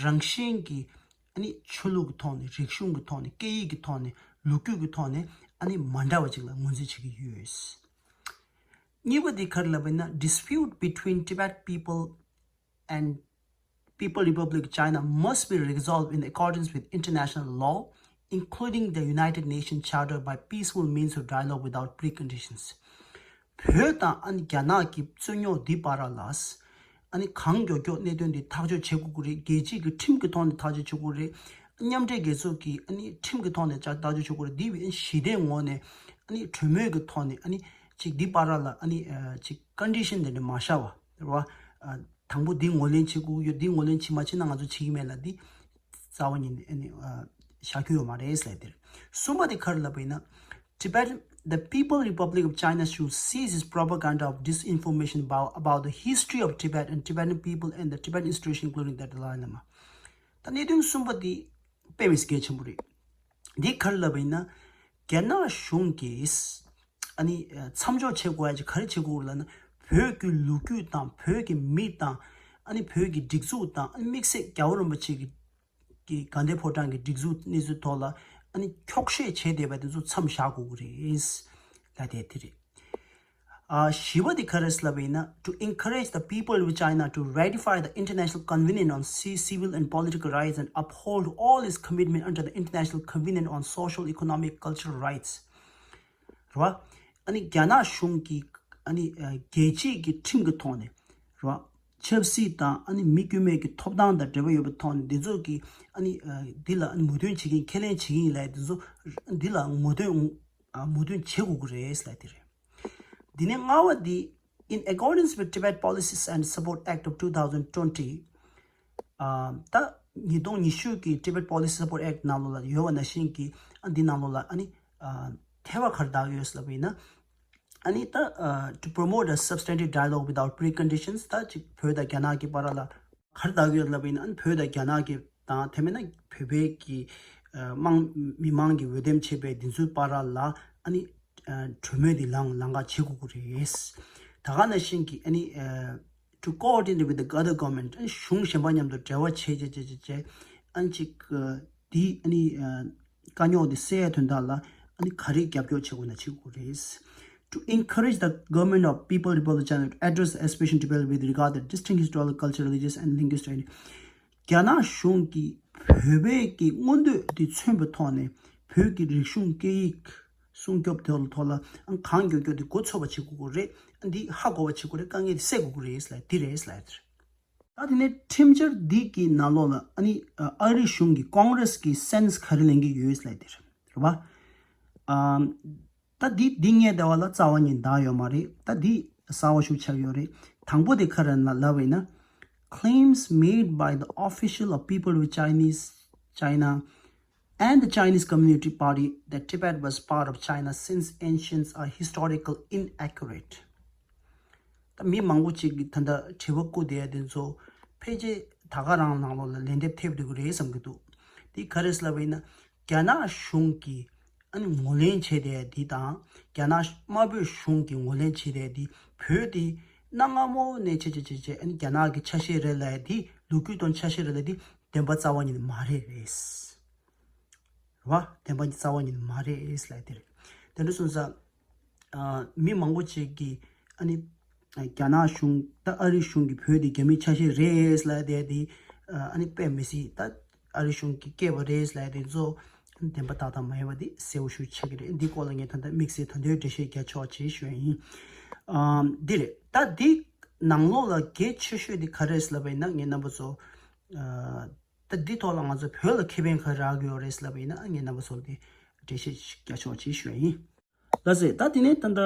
རང་བཞིན་གྱིས་ཨ་ནི་ཆོས་ལུགས་ཀྱི་ཐོག་ནས། རིག་གཞུང་གི་ཐོག་ནས། སྐད་ཡིག་གི་ཐོག་ནས། ལོ་རྒྱུས་ཀྱི་ཐོག་ནས་ཨ་ནི་མ་འདྲ་བ་ཅིག་ལ་ངོས་འཛིན་བྱེད་ཀྱི་ཡོད། གཉིས་པ་དེ་ག་རེ་ལབ་པ་ཡིན་ན། Dispute between Tibet people and People Republic of China must be resolved in accordance with international law, including the United Nations Charter, by peaceful means of dialogue without preconditions. བོད་དང་ཨ་ནི་རྒྱ་ནག་གི་རྩོད་རྙོག་འདི་བར་ལ་ཨ་ནི་གང་མགྱོགས་མགྱོགས་གནད་དོན་འདི་ཐག་གཅོད་བྱེད་དགོས་ཀྱི་རེད། རྒྱལ་སྤྱིའི་གི་ཁྲིམས་ཀྱི་ཐོག་ནས་ཐག་གཅོད་བྱེད་དགོས་རེད། མཉམ་འབྲེལ་རྒྱལ་ཚོགས་ཀྱི་ཨ་ནི་ཁྲིམས་ཀྱི་ཐོག་ནས་ཐག་གཅོད་བྱེད་དགོས་རེད། འདི་བས་ཞི་བདེའི་ངོས་ནས་ཨ་ནི་གྲོས་མོལ་གྱི་ཐོག་ནས་ཨ་ནི་ ཅིག་འདི་བར་ལ་ཨ་ནི་ཨ་ཅིག་ཀོན་ཌི་ཤན་དེ་འདྲ་མ་བཞག་པ་རེད་བ། ཨ་དང་པོ་འདི་ངོས་ལེན་བྱེད་དགོས་ཡོད། འདི་ངོས་ལེན་བྱེད་མ་བྱེད་ན་ང་ཚོ་བྱེད་ཀྱི་མེད་ལབ་འདི་རྩ་བ་ཉིད་ནས་ཨ་ནི་ཨ་བཞག་རྒྱུ་ཡོད་མ་རེད་ཟེར་དེར། གསུམ་པ་དེ་ག་རེ་ལབ་པ་ཡིན་ན། Tibet, the People Republic of China should cease its propaganda of disinformation about, about the history of Tibet and Tibetan people and the Tibetan institution, including the Dalai Lama. ད་གནད་དོན་གསུམ་པ་འདི་དཔེ་མི་སྲིད་གལ་ཆེན་པོ་རེད། འདི་ག་རེ་ལབ་པ་ཡིན་ན། རྒྱ་ནག་གཞུང་གིས་ཨ་ནི་མཚམས་འཇོག་བྱེད་དགོས་ཡ་ཅིག་ག་རེ་བྱེད་དགོས་ལབ་ན། བོད་ཀྱི་ལོ་རྒྱུས་དང་བོད་ཀྱི་མི་དང་ཨ་ནི་བོད་ཀྱི་སྒྲིག་འཛུགས་དང་ཨ་ནི་དམིགས་བསལ་རྒྱལ་བ་རིན་པོ་ཆེ་གི་གི་དགའ་ལྡན་ཕོ་བྲང་གི་སྒྲིག་འཛུགས་གནས་ཚུལ་ཐོག་ལ་ཨ་ནི་འཁྱོག་བཤད་བྱས་བསྡད་པ་དེ་ཚོ་མཚམས་བཞག་དགོས་ཀྱི་རེད་ལབ་དེ་དེ་རེད། ཨ་བཞི་པ་དེ་ག་རེ་ལབ་པ་ཡིན་ན། To encourage the people of China to ratify the International Convention on Ci- Civil and Political Rights and uphold all its commitment under the International Convention on Social, Economic, Cultural Rights. རེད་བ། ཨ་ནི་རྒྱ་ནག་གཞུང་གིས་ཨ་ནི་ཨ་རྒྱལ་སྤྱིའི་གི་ཁྲིམས་ཀྱི་ཐོག་ནས་རེད་བ། ཆབ་སྲིད་དང་ཨ་ནི་མི་དཀྱུས་མའི་གི་ཐོབ་ཐང་དང་འབྲེལ་བ་ཡོད་པའི་ཐོག་ནས་འདི་ཚོ་གི་ཨ་ནི་ཨ་འདི་ལ་ཨ་ནི་མོས་མཐུན་བྱེད་མཁན་ཁས་ལེན་བྱེད་མཁན་ལབ་འདི་ཚོ་འདི་ལ་ངོ་སྤྲོད་ཨ་མོས་མཐུན་བྱེད་དགོས་ཀྱི་རེད་ལབ་དེ་རེད། འདི་ནས་ལྔ་པ་འདི། In accordance with Tibet Policies and Support Act of two thousand twenty, ཨ་ད་ཉིས་སྟོང་ཉི་ཤུ་གི་Tibet Policy Support Act ནང་ལོགས་ལ་ཡོད་པ་ནང་བཞིན་གྱི་ཨ་འདི་ནང་ལོགས་ལ་ཨ་ནི་ཨ་ཐེ་བ་ག་རེ་བཏགས་ཡོད་ལབ་པ་ཡིན་ན། ཨ་ནི་ད་ཨ་to promote a substantive dialogue without preconditions. ད་ཅིག་བོད་དང་རྒྱ་ནག་གི་བར་ལ་ག་རེ་བཏགས་ཡོད་ལབ་པ་ཡིན་ན། ཨ་ནི་བོད་དང་རྒྱ་ནག་གི་དང་དེ་མིན་ན་བོད་པའི་གི་ཨ་དམངས་མི་མང་གི་འོས་འདེམས་བྱས་པའི་འདི་ཚོའི་བར་ལ་ཨ་ནི་ཨ་གྲོས་མོལ་འདི་ལམ་ལམ་ཁ་བྱེད་དགོས་ཀྱི་རེད། ད་ག་ནང་བཞིན་གྱི་ཨ་ནི་ཨ་to coordinate with the other government. ཨ་ནི་གཞུང་གཞན་པ་མཉམ་དུ་འབྲེལ་བ་བྱས་བྱས་བྱས་བྱས་བྱས་ཨ་ནི་ཅིག་ཨ་འདི་ཨ་ནི་ཨ་དཀའ་རྙོག་འདི་སེལ་ཡའི་དོན་དག་ལ་ཨ་ནི་ག་རེ་རྒྱབ་སྐྱོར་བྱེད་དགོས་ན་བྱེད་དགོས་རེད། To encourage the government of People Republic of China to address the aspiration to Tibet with regard to distinct historical, cultural, religious and linguistic. རྒྱ་ནག་གཞུང་གིས་བོད་པའི་གི་མངོན་འདོད་འདི་མཚོན་པའི་ཐོག་ནས་བོད་ཀྱི་རིག་གཞུང་སྐད་ཡིག་སྲུང་སྐྱོབ་ཐོག་ལ་ཐོག་ལ་ཨང་གང་མགྱོགས་མགྱོགས་དེ་འགོ་ཚུགས་པ་བྱེད་དགོས་ཀྱི་རེད། ཨ་འདི་ཧ་གོ་བ་བྱེད་དགོས་རེད། དཀའ་ངལ་དེ་སེལ་དགོས་ཀྱི་རེད་ལབ་འདི་རེད་ལབ་ཡ་དེ་རེད། ད་དེ་ནས་ཁྲིམས་འཆར་འདི་གི་ནང་ལོགས་ལ་ཨ་ནི་ཨ་རི་གཞུང་གི་ཀོང་རེས་ཀྱི་སེན་སི་ག་རེ་ལེན་གྱི་ཡོད་ལབ་ཡ་དེ་རེད་བ། ཨ་ད་འདི་འདི་ངས་བལྟས་པ་ལ་རྩ་བ་ཉིད་འདང་ཡོད་མ་རེད། ད་འདི་གསར་བ་ཞིག་ཆགས་ཡོད་རེད། དང་པོ་དེ་ག་རེ་ལབ་པ་ཡིན་ན། Claims made by the official of People of Chinese China and the Chinese Community Party that Tibet was part of China since ancients are historical inaccurate. ད་མི་མང་པོ་ཅིག་གིས་ད་ལྟ་དྲི་བ་བཀོད་བསྡད་ཡ་དེ་ཚོ་ཕལ་ཆེར་ད་ག་རང་ནང་ལོགས་ལ་ལན་འདེབས་ཐེབས་འགྲོ་གི་རེད་བསམ་གྱི་འདུག་འདི་ག་རེ་ལབ་པ་ཡིན་ན། རྒྱ་ནག་གཞུང་གིས་ཨ་ནི་ངོས་ལེན་བྱས་བསྡད་ཡ་འདི་དང་། རྒྱ་ནག་དམར་པོའི་གཞུང་གིས་ངོས་ལེན་བྱས་བསྡད་ཡ་འདི། བོད་འདི་གནའ་སྔ་མོ་ནས་བྱས་བྱས་བྱས་བྱས་ཨ་ནི་རྒྱ་ནག་གི་ཆ་ཤས་རེད་ལབ་ཡ་འདི། ལོ་རྒྱུས་དང་ཆ་ཤས་རེད་ལབ་ཡ་འདི་བདེན་པ་རྩ་བ་ཉིད་ནས་མ་རེད་རེད། རེད་བ། བདེན་པ་རྩ་བ་ཉིད་ནས་མ་རེད་ལབ་ཡ་དེ་རེད། དེ་འདྲ་སོང་ཙང་། ཨ་མི་མང་པོ་ཅིག་གིས་ཨ་ནི་རྒྱ་ནག་གཞུང་ད་ཨ་རི་གཞུང་གིས་བོད་དེ་རྒྱ་མིའི་ཆ་ཤས་རེད་ལབ་ཡ་དེ་དེ་ཨ་ནི་དཔེ་མི་སྲིད། ད་ཨ་རི་གཞུང་གིས་བསྐྱལ་བ་རེད་ལབ་ཡ་དེ་ཚོ་བདེན་པ་ཏག་ཏག་མ་ཡིན་པ་དེ་གསལ་པོ་ཞིག་ཆགས་ཀྱི་རེད། འདི་སྐོར་ལ་ངས་ད་ལྟ་དམིགས་བསལ་ད་དུང་འགྲེལ་བཤད་རྒྱག་ཆོག་ཅེས་ཞུ་ཡ་ཡིན། ཨ་འདི་རེད། ད་འདི་ནང་ལོགས་ལ་གལ་ཆེ་ཤོས་དེ་ག་རེ་རེད་ལབ་པ་ཡིན་ན། ངས་རྣམ་པ་ཚོ་ཨ་ད་འདི་ཐོག་ལ་ང་ཚོ་བོད་ལ་ཁེ་ཕན་ག་རེ་རག་གི་ཡོད་རེད་ལབ་པ་ཡིན་ན། ངས་རྣམ་པ་ཚོ་ལ་དེ་འགྲེལ་བཤད་ཅིག་རྒྱག་ཆོག་ཅེས་ཞུ་ཡ་ཡིན། ལགས་སེ། ད་དེ་ནས་ད་ལྟ་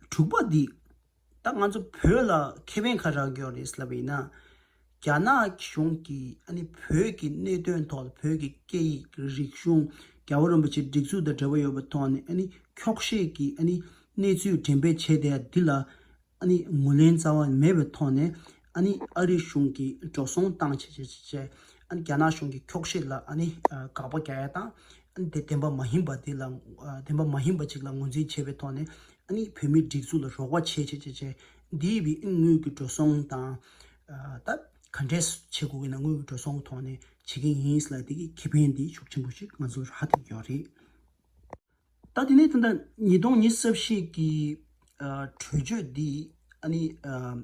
དྲུག་པ་འདི། ད་ང་ཚོ་བོད་ལ་ཁེ་ཕན་ག་རེ་རག་གི་ཡོད་རེད་ལབ་པ་ཡིན་ན། རྒྱ་ནག་གཞུང་གིས་ཨ་ནི་བོད་ཀྱི་གནད་དོན་ཐོག་ལ་བོད་ཀྱི་སྐད་ཡིག་རིག་གཞུང་། རྒྱལ་བ་རིན་པོ་ཆེའི་སྒྲིག་འཛུགས་དང་འབྲེལ་བ་ཡོད་པའི་ཐོག་ནས་ཨ་ནི་འཁྱོག་བཤད་ཀྱི་ཨ་ནི་གནས་ཚུལ་འགྲེམས་སྤེལ་བྱས་བསྡད་ཡ་འདི་ལ། ཨ་ནི་ངོས་ལེན་རྩ་བ་མེད་པའི་ཐོག་ནས་ཨ་ནི་ཨ་རི་གཞུང་གིས་འགྲོ་སོང་བཏང་བྱས་བྱས་བྱས་བྱས། ཨ་ནི་རྒྱ་ནག་གཞུང་གིས་འཁྱོག་བཤད་ལ་ཨ་ནི་ཨ་དགག་པ་རྒྱག་ཡ་དང་། ཨ་ནི་དེ་བདེན་པ་མ་ཡིན་པ་དེ་ལ་ཨ་བདེན་པ་མ་ཡིན་པ་ཅིག་ལ་ངོས་འཛིན་བྱས་པའི་ཐོག་ནས་ཨ་ནི་བོད་མིའི་སྒྲིག་འཛུགས་ལ་རོགས་པ་བྱས་བྱས་བྱས་བྱས། འདིའི་བའི་ཨ་ནི་དངུལ་གྱི་འགྲོ་སོང་དང་། ཨ་ད་ག་འདྲས་བྱེད་དགོས་ཀྱི་ན་དངུལ་གྱི་འགྲོ་སོང་ཐོག་ནས་བྱེད་ཀྱི་ཡིན་ལབ་དེ་གི་ཁེ་ཕན་དེ་ཤུགས་ཆེན་པོ་ཞིག་ང་ཚོར་ཧ་ཐུག་ཡོད་རེད། ད་དེ་ནས་ད་ལྟ་ཉིས་སྟོང་ཉི་ཤུ་རྩ་བཞི་གི་ཨ་གྲོས་ཆོད་འདི་ཨ་ནི་ཨ་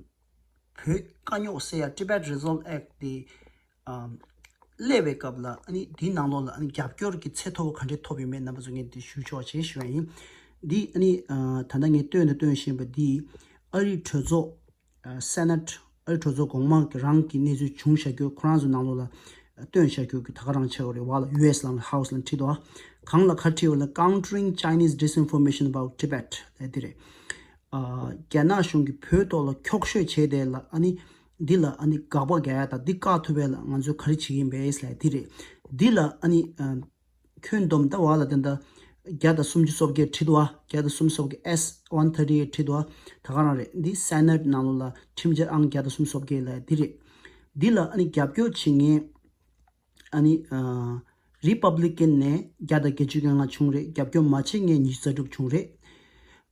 བོད་དཀའ་རྙོག་སེལ་ཡ་Tibet Resolve Act དེ་ཨ་སླེབས་པའི་སྐབས་ལ་ཨ་ནི་དེའི་ནང་ལོགས་ལ་ཨ་ནི་རྒྱབ་སྐྱོར་གྱི་ཚད་མཐོ་པོ་ག་འདྲས་ཐོབ་ཡོད་མེད་རྣམ་པ་ཚོ་ངས་འདི་ཞུ་ཆོག་ཅེས་ཞུ་བ་ཡིན། འདི་ཨ་ནི་ཨ་ད་ལྟ་ངས་སྟོན་དང་སྟོན་བཞིན་པ་འདི་ཨ་རིའི་གྲོས་ཚོགས་ཨ་Senate ཨ་རིའི་གྲོས་ཚོགས་གོང་མ་གི་རང་གི་གནས་ཚུལ་བྱུང་བཞག་རྒྱུ། ཁོ་རང་ཚོའི་ནང་ལོགས་ལ་སྟོན་བཞག་རྒྱུ་གི་ད་ག་རང་ཆགས་ཡོད་རེད་བ། ལ་ཡུ་ཨེསི་ལ་ཧའུ་སི་ལ་ཁྲིད་དོ། གང་ལ་ག་ཁྲིད་ཡོད་ལ་Countering Chinese Disinformation About Tibet ལབ་དེ་རེད། ཨ་རྒྱ་ནག་གཞུང་གིས་བོད་ཐོག་ལ་འཁྱོག་བཤད་བྱས་དེ་ལ་ཨ་ནི་འདི་ལ་ཨ་ནི་དགག་པ་རྒྱག་ཡ་དང་འདི་བཀག་ཐུབ་ཡ་ལ་ང་ཚོས་ག་རེ་བྱེད་ཀྱི་ཡིན་པས་ལབ་འདི་རེད། འདི་ལ་ཨ་ནི་ཨ་ཁྱོན་བསྡོམས་ད་བ་ལ་དེ་འདྲ་བརྒྱ་དང་སུམ་ཅུ་སོ་བརྒྱད་བྲིས་འདུག་བ། བརྒྱ་དང་སུམ་ཅུ་སོ་བརྒྱད་S one thirty eight བྲིས་འདུག་བ། ད་ག་རང་རེད། འདི་Senate ནང་ལོགས་ལ་ཁྲིམས་འཆར་ཨང་བརྒྱ་དང་སུམ་ཅུ་སོ་བརྒྱད་ལབ་ཡ་འདི་རེད། འདི་ལ་ཨ་ནི་རྒྱབ་སྐྱོར་བྱེད་མཁན་ཨ་ནི་ཨ་Republican ནས་བརྒྱ་དང་བརྒྱད་ཅུ་གྱ་ལྔ་བྱུང་རེད། རྒྱབ་སྐྱོར་མ་བྱེད་མཁན་ཉི་ཤུ་རྩ་དྲུག་བྱུང་རེད།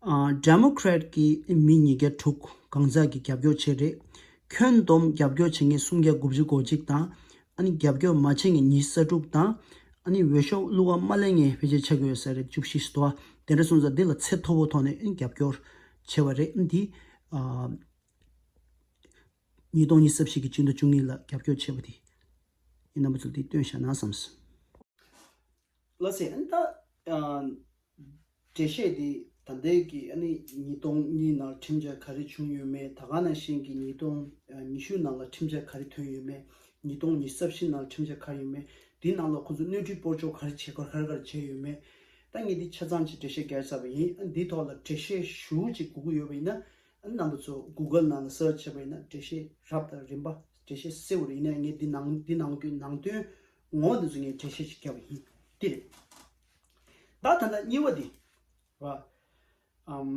ཨ་Democrat གི་མི་ཉིས་བརྒྱ་དྲུག་གང་ཟག་གིས་རྒྱབ་སྐྱོར་བྱས་རེད། ཁྱོན་བསྡོམས་རྒྱབ་སྐྱོར་བྱེད་མཁན་སུམ་བརྒྱ་དགུ་བཅུ་གོ་གཅིག་དང་ཨ་ནི་རྒྱབ་སྐྱོར་མ་བྱེད་མཁན་ཉི་ཤུ་རྩ་དྲུག་དང་ཨ་ནི་འོས་ཤོག་བླུག་ག་མ་ལེན་མཁན་ཕལ་ཆེར་ཆགས་ཀྱི་ཡོད་ས་རེད། བཅུ་བཞི་ཞིག་འདུག་བ། དེ་འདྲ་སོང་ཙང་འདི་ལ་ཚད་མཐོ་པོ་ཐོག་ནས་ཨ་ནི་རྒྱབ་སྐྱོར་བྱས་པ་རེད། ཨ་ནི་འདི་ཨ་ཉིས་སྟོང་ཉི་ཤུ་རྩ་བཞི་གི་སྤྱི་ཟླ་བཅུ་གཉིས་ལ་རྒྱབ་སྐྱོར་བྱས་པ་དེ་ཡིན། རྣམ་པ་ཚོ་འདི་སྟོན་བཞག་ན་བསམས། ལགས་སེ། ཨ་ནི་ད་ཨ་འགྲེལ་བཤད་འདི་ད་ལྟའི་གི་ཨ་ནི་ཉིས་སྟོང་གཉིས་ནང་ཁྲིམས་འཆར་ག་རེ་བྱུང་ཡོད་མེད། ད་ག་ནང་བཞིན་གྱི་ཉིས་སྟོང་ཉི་ཤུ་ནང་ལ་ཁྲིམས་འཆར་ག་རེ་ཐོན་ཡོད་མེད། ཉིས་སྟོང་ཉི་ཤུ་རྩ་བཞི་ནང་ཁྲིམས་འཆར་ག་རེ་ཡོད་མེད། འདི་ནང་ལ་ཁོ་ཚོ་སྣོན་འཕྲི་སྤོར་གཅོག་ག་རེ་བྱེད་དགོས་ག་རེ་ག་རེ་བྱས་ཡོད་མེད། ད་ངས་འདི་ཆ་ཚང་ཅིག་འགྲེལ་བཤད་རྒྱག་ཚར་བ་ཡིན། ཨ་འདིའི་ཐོག་ལ་འགྲེལ་བཤད་ཞུ་ཅིག་དགོས་ཀྱི་ཡོད་པ་ཡིན་ན། ཨ་རྣམ་པ་ཚོ་Google ནང་ལ་search བྱས་པ་ཡིན་ན་འགྲེལ་བཤད་རབ་དང་རིམ་པ་འགྲེལ་བཤད་གསལ་པོ་རེད། ཡིན་ན་ངས་འདི་ནང་འདི་ནང་གི་ནང་དོན་ངོ་འདི་ཚོ་ངས་འགྲེལ་བཤད་ཅིག་བརྒྱབ་པ་ཡིན། འདི་རེད། ད་ད་ལྟ་གཉིས་པ་འདི་ར། ཨམ།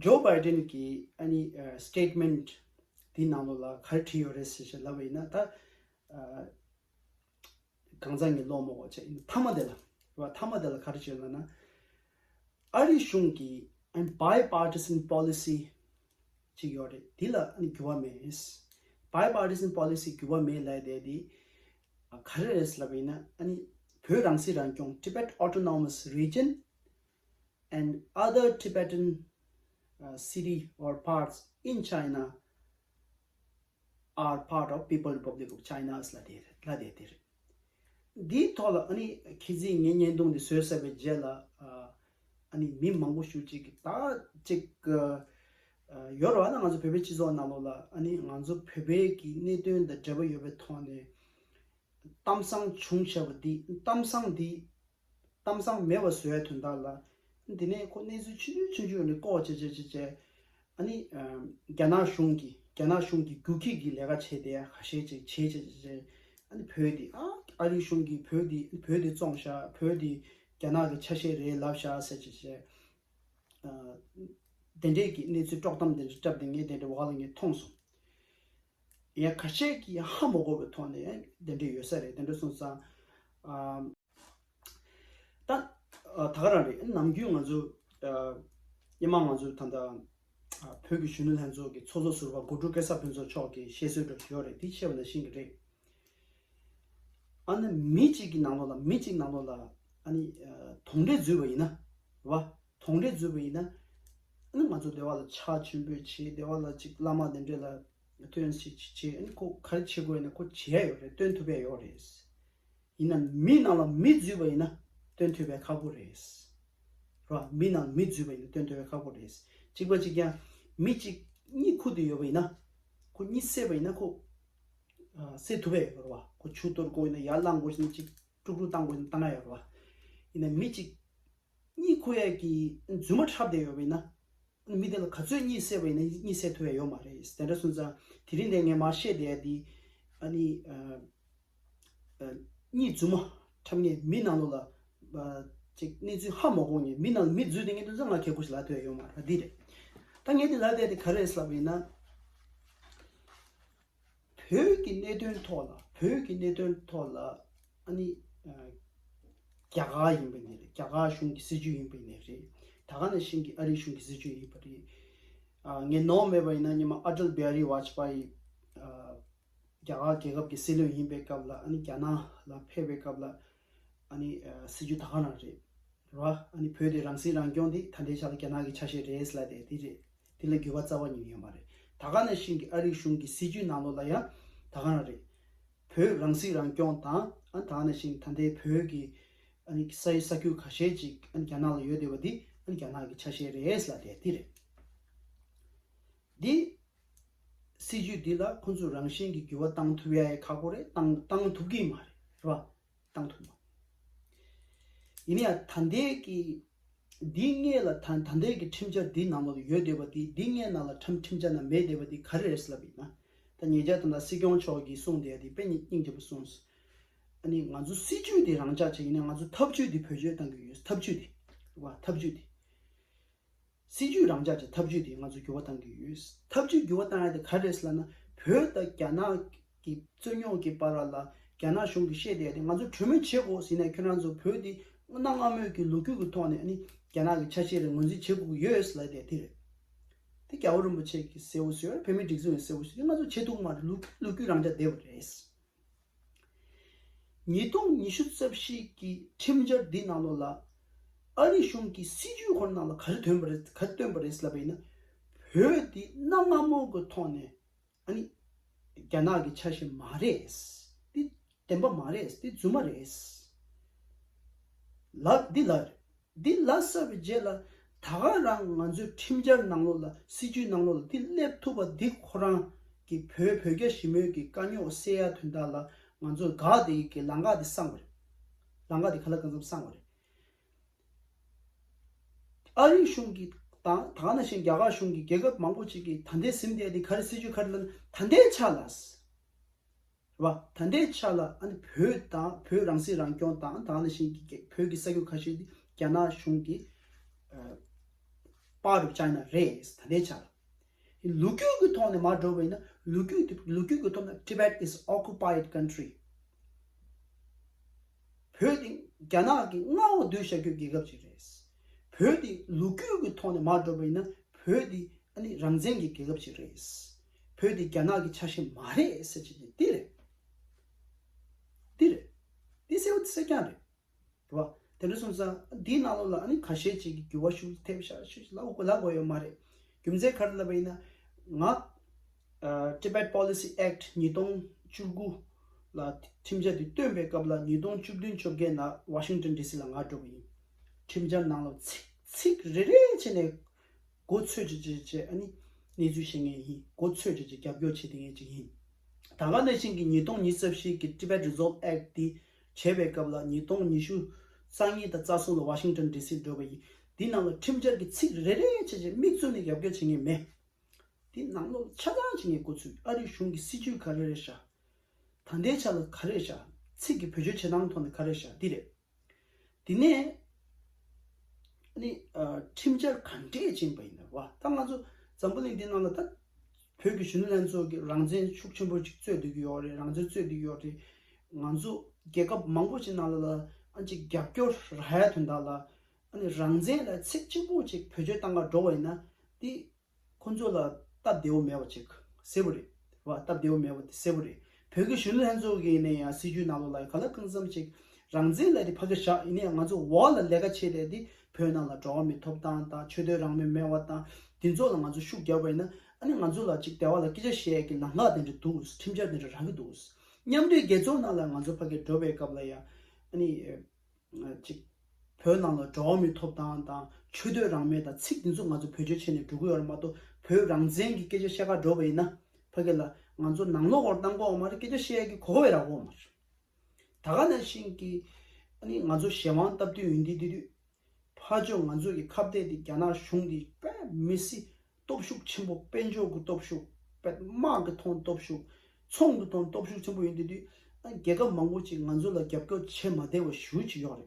Joe Biden གི་ཨ་ནི་ཨ་statement འདི་ནང་ལོགས་ལ་ག་རེ་བྲིས་ཡོད་རེད་ཟེར་ཞེས་ལབ་པ་ཡིན་ན། ད་ཨ་གང་ཟག་ངས་ཀློག་མ་དགོས་བྱས། མཐའ་མ་དེ་ལ་ར། མཐའ་མ་དེ་ལ་ག་རེ་བྱས་ལབ་ན། ཨ་རི་གཞུང་གི་ཨ་ནི་bipartisan policy ཅིག་ཡོད་རེད། འདི་ལ་ཨ་ནི་འགྱུར་བ་མེད། Bipartisan policy འགྱུར་བ་མེད་ལབ་དེ་འདི་ཨ་ག་རེ་རེད་ལབ་པ་ཡིན་ན། ཨ་ནི་བོད་རང་སྲིད་རང་སྐྱོང་Tibet Autonomous Region and other Tibetan uh, city or parts in China are part of People Republic of China ལབ་དེ་ལབ་དེ་དེ་རེད། འདིའི་ཐོག་ལ་ཨ་ནི་ཁྱེད་ཚོས་ངའི་བརྙན་ཐུང་འདི་བཟོས་ཚར་བའི་རྗེས་ལ་ཨ་ཨ་ནི་མི་མང་པོ་ཞིག་ཅིག་གིས་ད་ཅིག་ཨ་ཡོད་རེད་བ། ད་ང་ཚོ་བོད་པའི་སྤྱི་ཚོགས་ནང་ལོགས་ལ་ཨ་ནི་ང་ཚོ་བོད་པའི་གི་གནད་དོན་དང་འབྲེལ་བ་ཡོད་པའི་ཐོག་ནས་གཏམ་བཟང་བྱུང་བྱས་པ་འདི། གཏམ་བཟང་འདི་གཏམ་བཟང་མེད་པ་བཟོ་ཡ་དོན་དག་ལ། འདི་ནས་ཁོ་གནས་ཚུལ་ཆུང་ཆུང་ཆུང་ཆུང་ནས་ལྐོག་བྱས་བྱས་བྱས་བྱས། ཨ་ནི་ཨ་རྒྱ་ནག་གཞུང་གིས་རྒྱ་ནག་གཞུང་གིས་རྒྱུག་ཁྱི་གི་ལས་ཀ་བྱས་ཏེ་ཁ་ཤས་ཅིག་བྱས་བྱས་བྱས་བྱས། ཨ་ནི་བོད་འདི་ཨ་ཨ་རི་གཞུང་གིས་བོད་འདི་བོད་འདི་བཙོང་བཞག་བོད་འདི་རྒྱ་ནག་གི་ཆ་ཤས་རེད་ལབ་བཞག་ཟེར་བྱས་བྱས། ཨ་དེ་འདྲས་ཀྱི་གནས་ཚུལ་དཀྲོག་གཏམ་དེ་འདྲ་བཀྲམ་སྟེ་ངས་དེ་འདྲ་བ་ལ་ངས་མཐོང་སོང་། ཡང་ཁ་ཤས་ཀྱིས་ཧ་མ་གོ་བའི་ཐོག་ནས་དེ་འདྲ་ཡོད་ས་རེད། དེ་འདྲ་སོང་ཙང་ཨ་ད་ཨ་ད་ག་རང་རེད། ནམ་རྒྱུན་ང་ཚོ་ཨ་སྔོན་མ་ང་ཚོ་ད་ལྟ་ཨ་བོད་ཀྱི་གཞོན་ནུ་ལྷན་ཚོགས་ཀྱི་ཚོགས་གཙོ་ཟུར་པ་དགོང་དྲོ་སྐལ་བཟང་ཕུན་ཚོགས་མཆོག་གིས་བཤད་སྲོལ་འདྲ་ཞིག་ཡོད་རེད། དེ་བཤད་པ་ནང་བཞིན་གྱི་རེད། ཨ་ནི་མི་གཅིག་གི་ནང་ལོགས་ལ་མི་གཅིག་ནང་ལོགས་ལ་ཨ་ནི་ཨ་གདོན་འདྲེ་འཛུལ་བ་ཡིན་ན་རེད་བ། གདོན་འདྲེ་འཛུལ་བ་ཡིན་ན། ཨ་ནི་ང་ཚོ་སྡེ་བ་ལ་ཕྱག་མཆོད་འབུལ་བྱེད། སྡེ་བ་ལ་ཅིག་བླ་མ་དེ་འདྲས་ལ་སྟོན་ཅིག་བྱེད། ཨ་ནི་ཁོ་ག་རེ་བྱེད་དགོས་ཡིན་ན་ཁོ་བྱེད་ཡ་ཡོད་རེད། སྟོན་ཐུབ་ཡ་ཡོད་རེད། ཡིན་ན་མི་ནང་ལ་མི་འཛུལ་བ་ཡིན་ན་སྟོན་ཐུབ་པའི་ཁག་པོ་རེད། རེད་བ། མི་ནང་མི་འཛུལ་བ་ཡིན་ན་སྟོན་ཐུབ་པའི་ཁག་པོ་རེད། གཅིག་པ་གཅིག་རྐྱང་མི་གཅིག་གཉིད་ཁུག་བསྡད་ཡོད་པ་ཡིན་ན། ཁོ་གཉིད་སད་པ་ཡིན་ན་ཁོ་ཨ་སད་ཐུབ་པ་ཡོད་རེད་བ། ཁོ་ཆུ་གཏོར་དགོས་ཡིན་ན་ཡར་ལངས་དགོས་ཡིན་ན་ཅིག་དཀྲུག་དཀྲུག་བཏང་དགོས་ཡིན་ན་བཏང་ཡ་ཡོད་རེད་བ། ཡིན་ན་མི་གཅིག་གཉིད་ཁུག་ཡས་ཀྱི་རྫུན་མ་འཁྲབ་བསྡད་ཡོད་པ་ཡིན་ན། མི་དེ་ལ་ག་ཚོད་གཉིད་སད་པ་ཡིན་ན་གཉིད་སད་ཐུབ་ཡ་ཡོད་མ་རེད། དེ་འདྲ་སོང་ཙང་དེ་རིང་འདི་ངས་མར་བཤད་བསྡད་ཡ་འདི་ཨ་ནི་ཨ་ཨ་གཉིད་རྫུན་མ་འཁྲབ་མཁན་མི་ནང་ལོགས་ལ་ཨ་ཅིག་གནས་ཚུལ་ཧ་མ་གོ་མཁན་མི་ནང་ལ་མི་འཛུལ་བསྡད་མཁན་དེ་ཚོ་ང་གལ་ཁུར་ཞིག་ལབ་ཐུབ་ཡ་ཡོད་མ་རེད། འདི་རེད། ད་ངས་འདི་ལབ་བསྡད་ཡ་དེ་ག་རེ་རེད་ལབ་པ་ཡིན་ན། བོད་ཀྱི་གནད་དོན་ཐོག་ལ་བོད་ཀྱི་གནད་དོན་ཐོག་ལ་ཨ་ནི་ཨ་རྒྱ་གར་ཡིན་པ་ནས་རེད། རྒྱ་གར་གཞུང་གི་སྲིད་བྱུས་ཡིན་པ་ནས་རེད། ད་ག་ནང་བཞིན་གྱི་ཨ་རིའི་གཞུང་གི་སྲིད་བྱུས་ཡིན་པ་རེད། ཨ་ངས་ནོར་མེད་པ་ཡིན་ན་སྔོན་མ་ཨ་ཏལ་བི་ཧ་རི་ཝཱཇ་པཱ་ཡི་ཨ་རྒྱ་གར་རྒྱལ་ཁབ་ཀྱི་སྲིད་བློན་ཡིན་པའི་སྐབས་ལ་ཨ་ནི་རྒྱ་ནག་ལ་ཕེབས་པའི་སྐབས་ལ་ཨ་ནི་ཨ་སྲིད་བྱུས་ད་ག་རང་རེད། རེད་བ། ཨ་ནི་བོད་དེ་རང་སྲིད་རང་སྐྱོང་དེ་ད་ལྟའི་ཆ་ལ་རྒྱ་ནག་གི་ཆ་ཤས་རེད་ལབ་དེ་དེ་རེད། དེ་ལ་འགྱུར་བ་རྩ་བ་ཉིད་ཡོད་མ་རེད། ད་ག་ནང་བཞིན་གྱི་ཨ་རིའི་གཞུང་གི་སྲིད་བྱུས་ནང་ལོགས་ལ་ཡང་ད་ག་རང་རེད། བོད་རང་སྲིད་རང་སྐྱོང་དང་ཨ་ད་ག་ནང་བཞིན་ད་ལྟའི་བོད་ཀྱི་ཨ་ནི་ས་ཡི་ས་ཁུལ་ཁ་ཤས་ཅིག་ཨ་ནི་རྒྱ་ནག་ལ་ཡོད་བསྡད་པ་འདི་ཨ་ནི་རྒྱ་ནག་གི་ཆ་ཤས་རེད་ལབ་དེ་དེ་རེད། འདི་སྲིད་བྱུས་འདི་ལ་ཁོང་ཚོས་རང་བཞིན་གྱི་འགྱུར་བ་བཏང་ཐུབ་ཡ་ཡི་ཁག་པོ་རེད། བཏང་བཏང་ཐུབ་ཀྱི་མ་རེད། རེད་བ། བཏང་ཐུབ་མ། ཡིན་ན་ཡང་ད་ལྟའི་གི་ འདིའི་སྔོན་ལ་ད་ད་ལྟའི་གི་ཁྲིམས་འཆར་འདིའི་ནང་ལོགས་ལ་ཡོད་བསྡད་པ་འདི། འདིའི་སྔོན་ནང་ལ་ཁྲིམས་ཁྲིམས་འཆར་ནང་མེད་བསྡད་པ་འདི་ག་རེ་རེད་ལབ་ཡིན་ན། ད་ཉེ་ཆར་ད་ལྟ་སྲིད་སྐྱོང་མཆོག་གིས་གསུངས་བསྡད་ཡ་འདི་དཔེ་སྙིང་རྗེ་པོ་གསུངས་སོང་། ཨ་ནི་ང་ཚོ་སྲིད་ཇུས་འདི་རང་འཇགས་བྱས་ཡིན་ན། ང་ཚོ་ཐབས་ཇུས་འདི་བེད་སྤྱོད་གཏང་གི་ཡོད། ཐབས་ཇུས་འདི་རེད་བ། ཐབས་ཇུས་འདི། སྲིད་ཇུས་རང་འཇགས་ཀྱི་ཐབས་ཇུས་དེ་ང་ཚོས་འགྱུར་བ་གཏང་གི་ཡོད། ཐབས་ཇུས་འགྱུར་བ་གཏང་ཡ་དེ་ག་རེ་རེད་ཟེར་ལབ་ན། བོད་དང་རྒྱ་ནག་གི་རྩོད་རྙོག་གི་བར་ལ་རྒྱ་ནག་གཞུང་གིས་བཤད་བསྡད་ཡ་དེ་ང་ཚོས་གྲོས་མོལ་བྱེད་དགོས་ཟེར་ནས། ཁྱོད་རང་ཚོ་བོད་དེ་གནའ་སྔ་མོའི་གི་ལོ་རྒྱུས་ཀྱི་ཐོག་ནས་ཨ་ནི་རྒྱ་ནག་གི་ཆ་ཤས་རེ་ངོས་འཛིན་བྱེད་དགོས་ཀྱི་ཡོད་ཟེར་ལབ་བསྡད་ཡ་དེ་རེད། དེ་རྒྱལ་བ་རིན་པོ་ཆེ་གིས་གསལ་བོ་བཟོས་ཡོད་རེད། བོད་མིའི་སྒྲིག་འཛུགས་ནས་གསལ་བོ་བཟོས། དེ་ང་ཚོས་བྱེད་ཐུབ་ཀྱི་མ་རེད། ལོ་ལོ་རྒྱུས་རང་འཇགས་བསྡད་པ་རེད། ཉིས་སྟོང་ཉི་ཤུ་རྩ་བཞི་གི་ཁྲིམས་འཆར་འདི་ནང་ལོགས་ལ་ཨ་རི་གཞུང་གི་སྲིད་ཇུས་ཁོ་རང་ནང་ལ་ག་རེ་ཐོན་པ་རེད། ག་རེ་བཏོན་པ་རེད་ལབ་པ་ཡིན་ན། བོད་འདི་གནའ་སྔ་མོ་གི་ཐོག་ནས་ཨ་ནི་རྒྱ་ནག་གི་ཆ་ཤས་མ་རེད། འདི་བདེན་པ་མ་རེད། འདི་རྫུན་མ་རེད་ལབ། འདི་ལབ་རེད། འདི་ལབ་ཚར་བའི་རྗེས་ལ་ད་ག་རང་ང་ཚོའི་ཁྲིམས་འཆར་ནང་ལོགས་ལ། སྲིད་ཇུས་ནང་ལོགས་ལ་འདི་སླེབས་ཐུབ་པ་འདི་ཁོ་རང་གི་བོད་བོད་རྒྱ་ཞི་མོལ་གྱི་དཀའ་རྙོག་སེལ་ཡ་དོན་དག་ལ་ང་ཚོ་དགག་དེ་གི་ལམ་ཁ་དེ་བསྲངས་པ་རེད། ལམ་ཁ་དེ་ག་ལ་གང་འཚམ་བསྲངས་པ་རེད། ཨ་རིའི་གཞུང་གིས་དང་ད་ག་ནང་བཞིན་རྒྱ་གར་གཞུང་གིས་རྒྱལ་ཁབ་མང་པོ་ཅིག་གིས་ད་ལྟའི་ཟིན་བསྡད་དེ་ག་རེ། སྲིད་ཇུས་ག་རེ་ལབ་ན། ད་ལྟའི་ཆ་ལ། རེད་བ། ད་ལྟའི་ཆ་ལ་ཨ་ནི་བོད་དང་། བོད་རང་སྲིད་རང་སྐྱོང་དང་། ད་ག་ནང་བཞིན་གྱི་བོད་ཀྱི་ས་ཁུལ་ཁ་ཤས་འདི་རྒྱ་ནག་གཞུང་གི་ཨ་part of China རེད། ད་ལྟའི་ཆ་ལ། ལོ་རྒྱུས་ཀྱི་ཐོག་ནས་མར་འགྲོ་བ་ཡིན་ན། ལོ་རྒྱུས་དེ། ལོ་རྒྱུས་ཀྱི་ཐོག་ནས་Tibet is occupied country། བོད་དེ་རྒྱ་ནག་གི་མངའ་འོག་བསྡུས་བཞག་རྒྱུའི་རྒྱལ་ཁབ་ཅིག་རེད། བོད་དེ་ལོ་རྒྱུས་ཀྱི་ཐོག་ནས་མར་འགྲོ་བ་ཡིན་ན། བོད་དེ་ཨ་ནི་རང་བཙན་གྱི་རྒྱལ་ཁབ་ཅིག་རེད། བོད་དེ་རྒྱ་ནག་གི་ཆ་ཤས་མ་རེད་ཟེར་བྱས་ཏེ། འདི་རེད། འདི་རེད། འདི་གསལ་པོ་གསལ་རྐྱང་རེད། རེད་བ། དེ་འདྲ་སོང་ཙང་འདིའི་ནང་ལོགས་ལ་ཨ་ནི་ཁ་ཤས་ཅིག་གིས་འགྱུར་བ་ཤུགས་ཐེབས་ཤག་ཤུགས་ལབ་དགོས། ལབ་དགོས་ཡོད་མ་རེད། རྒྱུ་མཚན་ག་རེ་ལབ་པ་ཡིན་ན། ང་ཨ་Tibet Policy Act ཉིས་སྟོང་བཅུ་དགུ་ལ་ཁྲིམས་འཆར་དེ་བཏོན་པའི་སྐབས་ལ་ཉིས་སྟོང་བཅུ་བདུན་བཅོ་བརྒྱད་ནང་Washington D C ལ་ང་འགྲོ་བ་ཡིན། ཁྲིམས་འཆར་ནང་ལ་ཚིག་ཚིག་རེ་རེ་བྱས་ནས་མགོ་ཚོས་བྱས་བྱས་བྱས། ཨ་ནི་གནས་ཚུལ་བཤད་མཁན་ཡིན། མགོ་ཚོས་བྱས་བྱས་རྒྱབ་སྐྱོར་བྱེད་མཁན་ཅིག་ཡིན། ད་ག་ནང་བཞིན་གྱི་ཉིས་སྟོང་ཉི་ཤུ་རྩ་བཞི་གི་Tibet Resolve Act དེ་བྱས་པའི་སྐབས་ལ་ཉིས་སྟོང་ཉི་ཤུ་རྩ་གཉིས་དང་རྩ་གསུམ་ལ་Washington D C འགྲོ་བ་ཡིན། དེ་ནང་ལ་ཁྲིམས་འཆར་གྱི་ཚིག་རེ་རེ་བྱས་བྱས་མིག་བཙུམ་ནས་རྒྱབ་སྐྱོར་བྱེད་མཁན་མེད། དེ་ནང་ལོགས་ཆ་ཚང་བྱེད་མཁན་མགོ་ཚོས། ཨ་རིའི་གཞུང་གི་སྲིད་ཇུས་ག་རེ་རེད་ཤག་ད་ལྟའི་ཆ་ལ་ག་རེ་རེད་ཤག་ཚིག་གི་བེད་སྤྱོད་བྱེད་སྟངས་ཐོག་ནས་ག་རེ་རེད་ཤག་འདི་རེད། དེ་ནས་ཨ་ནི་ཨ་ཁྲིམས་འཆར་ག་འདྲས་ཕྱིན་པ་ཡིན་ན་རེད་བ། ད་ང་ཚོ་འཛམ་བུ་གླིང་འདི་ནང་ལ་ད་བོད་ཀྱི་གཞོན་ནུ་ལྷན་ཚོགས་ཀྱིས་རང་བཙན་ཤུགས་ཆེན་པོ་ཅིག་རྩོད་སྡོད་ཀྱི་ཡོད་རེད། རང་བཙན་རྩོད་སྡོད་ཀྱི་ཡོད་རེད། ང་ཚོ་རྒྱལ་ཁབ་མང་པོ་ཅིག་ནང་ལ་ལ་ཨ་ཅིག་རྒྱབ་སྐྱོར་རག་ཡ་དོན་དག་ལ། ཨ་ནི་རང་བཙན་ལ་ཚིག་གཅིག་པོ་ཅིག་བེད་སྤྱོད་བཏང་ག་འགྲོ་བ་ཡིན་ན། དེ་ཁོ་ཚོ་ལ་སྟབས་བདེ་བོ་མེད་པ་ཅིག་གསལ་པོ་རེད། རེད་བ། སྟབས་བདེ་བོ་མེད་པ་དེ་གསལ་པོ་རེད། བོད་ཀྱི་གཞོན་ནུ་ལྷན་ཚོགས་ཀྱི་ནས་ཡང་སྲིད་ཇུས་ནང་ལོགས་ལ་ག་ལ་གང་འཚམ་ཅིག་རང་བཙན་ལབ་དེ་ཕ་གི་བཞག་ཡིན་ནའི་ང་ཚོ་འོག་ལ་ལས་ཀ་བྱེད་བསྡད་དེ་བོད་ནང་ལ་འགྲོ་བ་མིའི་ཐོབ་ཐང་དང་། ཆོས་དད་རང་མོས་མེད་པ་དང་། དེ་ཚོ་ལ་ང་ཚོ་ཤུགས་རྒྱབ་པ་ཡིན་ན། ཨ་ནི་ང་ཚོ་ལ་ཅིག་སྡེ་བ་ལ་སྐད་ཆ་བཤད་ཡས་ཀྱི་ལམ་ཁ་དེ་འདྲ་འདུག་ཁྲིམས་འཆར་དེ་འདྲ་རག་གི་འདུག་མཉམ་འབྲེལ་རྒྱལ་ཚོགས་ནང་ལ་ང་ཚོ་ཕ་གི་འགྲོ་བའི་སྐབས་ལ་ཡང་ཨ་ནི་ཅིག་བོད་ནང་ལ་འགྲོ་བ་མིའི་ཐོབ་ཐང་དང་། ཆོས་དད་རང་མོས་དང་། ཚིག་འདི་ཚོ་ང་ཚོ་བེད་སྤྱོད་བྱས་ནས་འགྲོ་གི་ཡོད་རེད་མ་གཏོགས། བོད་རང་བཙན་གྱི་སྐད་ཆ་བཤད་ག་འགྲོ་བ་ཡིན་ན། ཕ་གི་ལ་ང་ཚོ་ནང་ལོགས་སྐོར་བཏང་གི་ཡོད་མ་རེད། སྐད་ཆ་བཤད་ཡས་ཀྱི་གོ་སྐབས་རག་གི་ཡོད་མ་རེད། ད་ག་ནང་བཞིན་གྱི་ཨ་ནི་ང་ཚོ་གཞན་དབང་སྟབས་བསྟུན་ཡོད་དུས། དེ་དུས་ཕར་ཕྱོགས་ང་ཚོ་གི་ཁ་གཏད་དེ་རྒྱ་ནག་གཞུང་དེ་དཔེ་མི་སྲིད་སྟོབས་ཤུགས་ཆེན་པོ། དཔལ་འབྱོར་གྱི་སྟོབས་ཤུགས། དཔེ་དམག་གི་ཐོག་སྟོབས་ཤུགས། ཚོང་གི་ཐོག་སྟོབས་ཤུགས་ཆེན་པོ་ཡོད་དུས། ཨ་རྒྱལ་ཁབ་མང་པོ་ཅིག་ང་ཚོ་ལ་རྒྱབ་སྐྱོར་བྱེད་མ་བདེ་བ་ཞེ་པོ་ཅིག་ཡོད་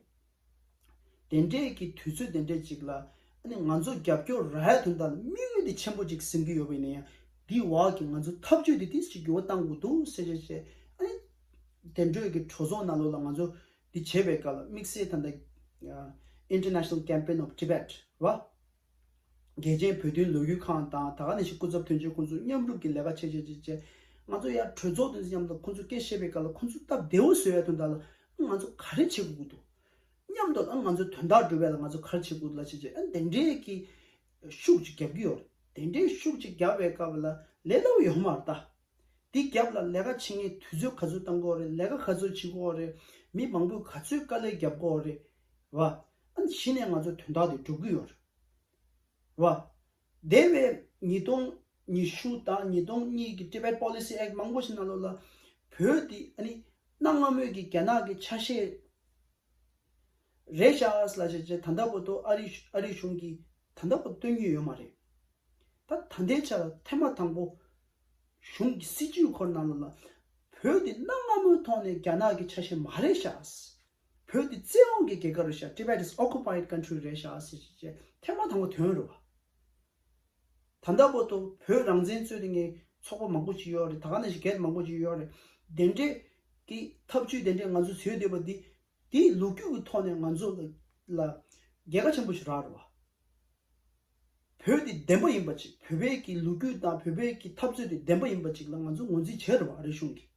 རེད། དེ་འདྲའི་གི་དུས་ཚོད་དེ་འདྲའི་ཅིག་ལ་ཨ་ནི་ང་ཚོ་རྒྱབ་སྐྱོར་རག་ཡ་དོན་དག་ལ་དམིགས་ཡུལ་དེ་ཆེན་པོ་ཅིག་འཛིན་གྱི་ཡོད་པ་ཡིན་ན་ཡང་། དེའི་འོག་གི་ང་ཚོ་ཐབས་ཇུས་དེ་ཏོག་ཙམ་འགྱུར་བ་གཏང་དགོས་འདུག་ཟེར་བྱས་བྱས། ཨ་ནི་དེ་འདྲའི་གི་གྲོས་ཚོགས་ནང་ལོགས་ལ་ང་ཚོ་འདི་བྱེད་པའི་སྐབས་ལ། དམིགས་བསལ་ད་ལྟ་ཨ་International Campaign of Tibet རེད་བ། རྒྱལ་ཆེན་བོད་དོན་ལོ་རྒྱུས་ཁང་དང་། ད་ག་ནང་བཞིན་སྐུ་ཚབ་དོན་གཅོད་ཁོང་ཚོ་མཉམ་རུབ་ཀྱི་ལས་ཀ་བྱས་བྱས་བྱས་བྱས། ང་ཚོ་ཡར་གྲོས་ཚོགས་དེ་ཚོ་མཉམ་དུ་ཁོང་ཚོ་སྐད་བཤད་པའི་སྐབས་ལ་ཁོང་ཚོ་སྟབས་བདེ་བོ་བཟོ་ཡ་དོན་དག་ལ་ང་ཚོ་ག་རེ་བྱེད་དགོས་ཀྱི་འདུག་མཉམ་དུ་ཨ་ང་ཚོ་དོན་དག་སྒྲུབ་པ་ལ་ང་ཚོ་ག་རེ་བྱེད་དགོས་ལ་བྱེད་བྱེད། ཨ་དེ་འདྲའི་གི་ཤུགས་ཅིག་རྒྱབ་ཀྱི་ཡོད་རེད། དེ་འདྲའི་ཤུགས་ཅིག་རྒྱབ་པའི་སྐབས་ལ་ལས་སླ་པོ་ཡོད་མ་རེད་ད། དེ་རྒྱབ་ལ་ལས་ཀ་བྱེད་མཁན་དུས་ཚོད་ག་ཚོད་གཏང་དགོས་རེད། ལས་ཀ་ག་ཚོད་བྱེད་དགོས་རེད། མི་མང་པོས་ག་ཚོད་དཀའ་ལས་རྒྱབ་དགོས་རེད་བ། ཨ་གཞི་ནས་ང་ཚོ་དོན་དག་དེ་སྒྲུབ་ཀྱི་ཡོད་རེད་བ། དེ་བས་ཉིས་སྟོང་ཉི་ཤུ་དང་ཉིས་སྟོང་གཉིས་ཀྱི་Tibet Policy Act མང་པོ་ཞིག་ནང་ལོགས་ལ་བོད་དེ་ཨ་ནི་གནའ་སྔ་མོའི་གི་རྒྱ་ནག་གི་ཆ་ཤས་ རེད་ཤག་ལ་བྱས་བྱས་ད་ལྟ་བར་དུ་ཨ་རི་ཨ་རི་གཞུང་གིས་ད་ལྟ་བར་སྟོན་གྱི་ཡོད་མ་རེད། ད་ད་ལྟའི་ཆ་ལ་ཐེངས་མ་དང་པོ་གཞུང་གི་སྲིད་ཇུས་ཁོ་ནང་ལ་བོད་དེ་གནའ་སྔ་མོའི་ཐོག་ནས་རྒྱ་ནག་གི་ཆ་ཤས་མ་རེད་ཤག་བོད་དེ་བཙན་དབང་གི་རྒྱལ་ཁབ་རེད་ཤག Tibet is occupied country རེད་ཤག་ཟེར་བྱས་བྱས་ཐེངས་མ་དང་པོ་ཐོན་རེད་བ། ད་ལྟ་བར་དུ་བོད་རང་བཙན་རྩོད་དེ་ངས་ཚོགས་པ་མང་པོ་ཅིག་ཡོད་རེད། ད་ག་ནང་བཞིན་གེགས་མང་པོ་ཅིག་ཡོད་རེད། དེ་འདྲས་ཀྱི་ཐབས་ཇུས་དེ་འདྲས་ང་ཚོ་བཟོས་བསྡད་པ་འདི་དེའི་ལོ་རྒྱུས་ཀྱི་ཐོག་ནས་ང་ཚོ་ལ་ལ་རྒྱལ་ཁ་ཆེན་པོ་ཞིག་རག་རེད་བ། བོད་དེ་བདེན་པ་ཡིན་པ་ཅིག་བོད་པའི་གི་ལོ་རྒྱུས་དང་བོད་པའི་གི་འཐབ་རྩོད་དེ་བདེན་པ་ཡིན་པ་ཅིག་ལ་ང་ཚོ་ངོས་འཛིན་བྱས་རེད་བ་ཨ་རི་གཞུང་གིས།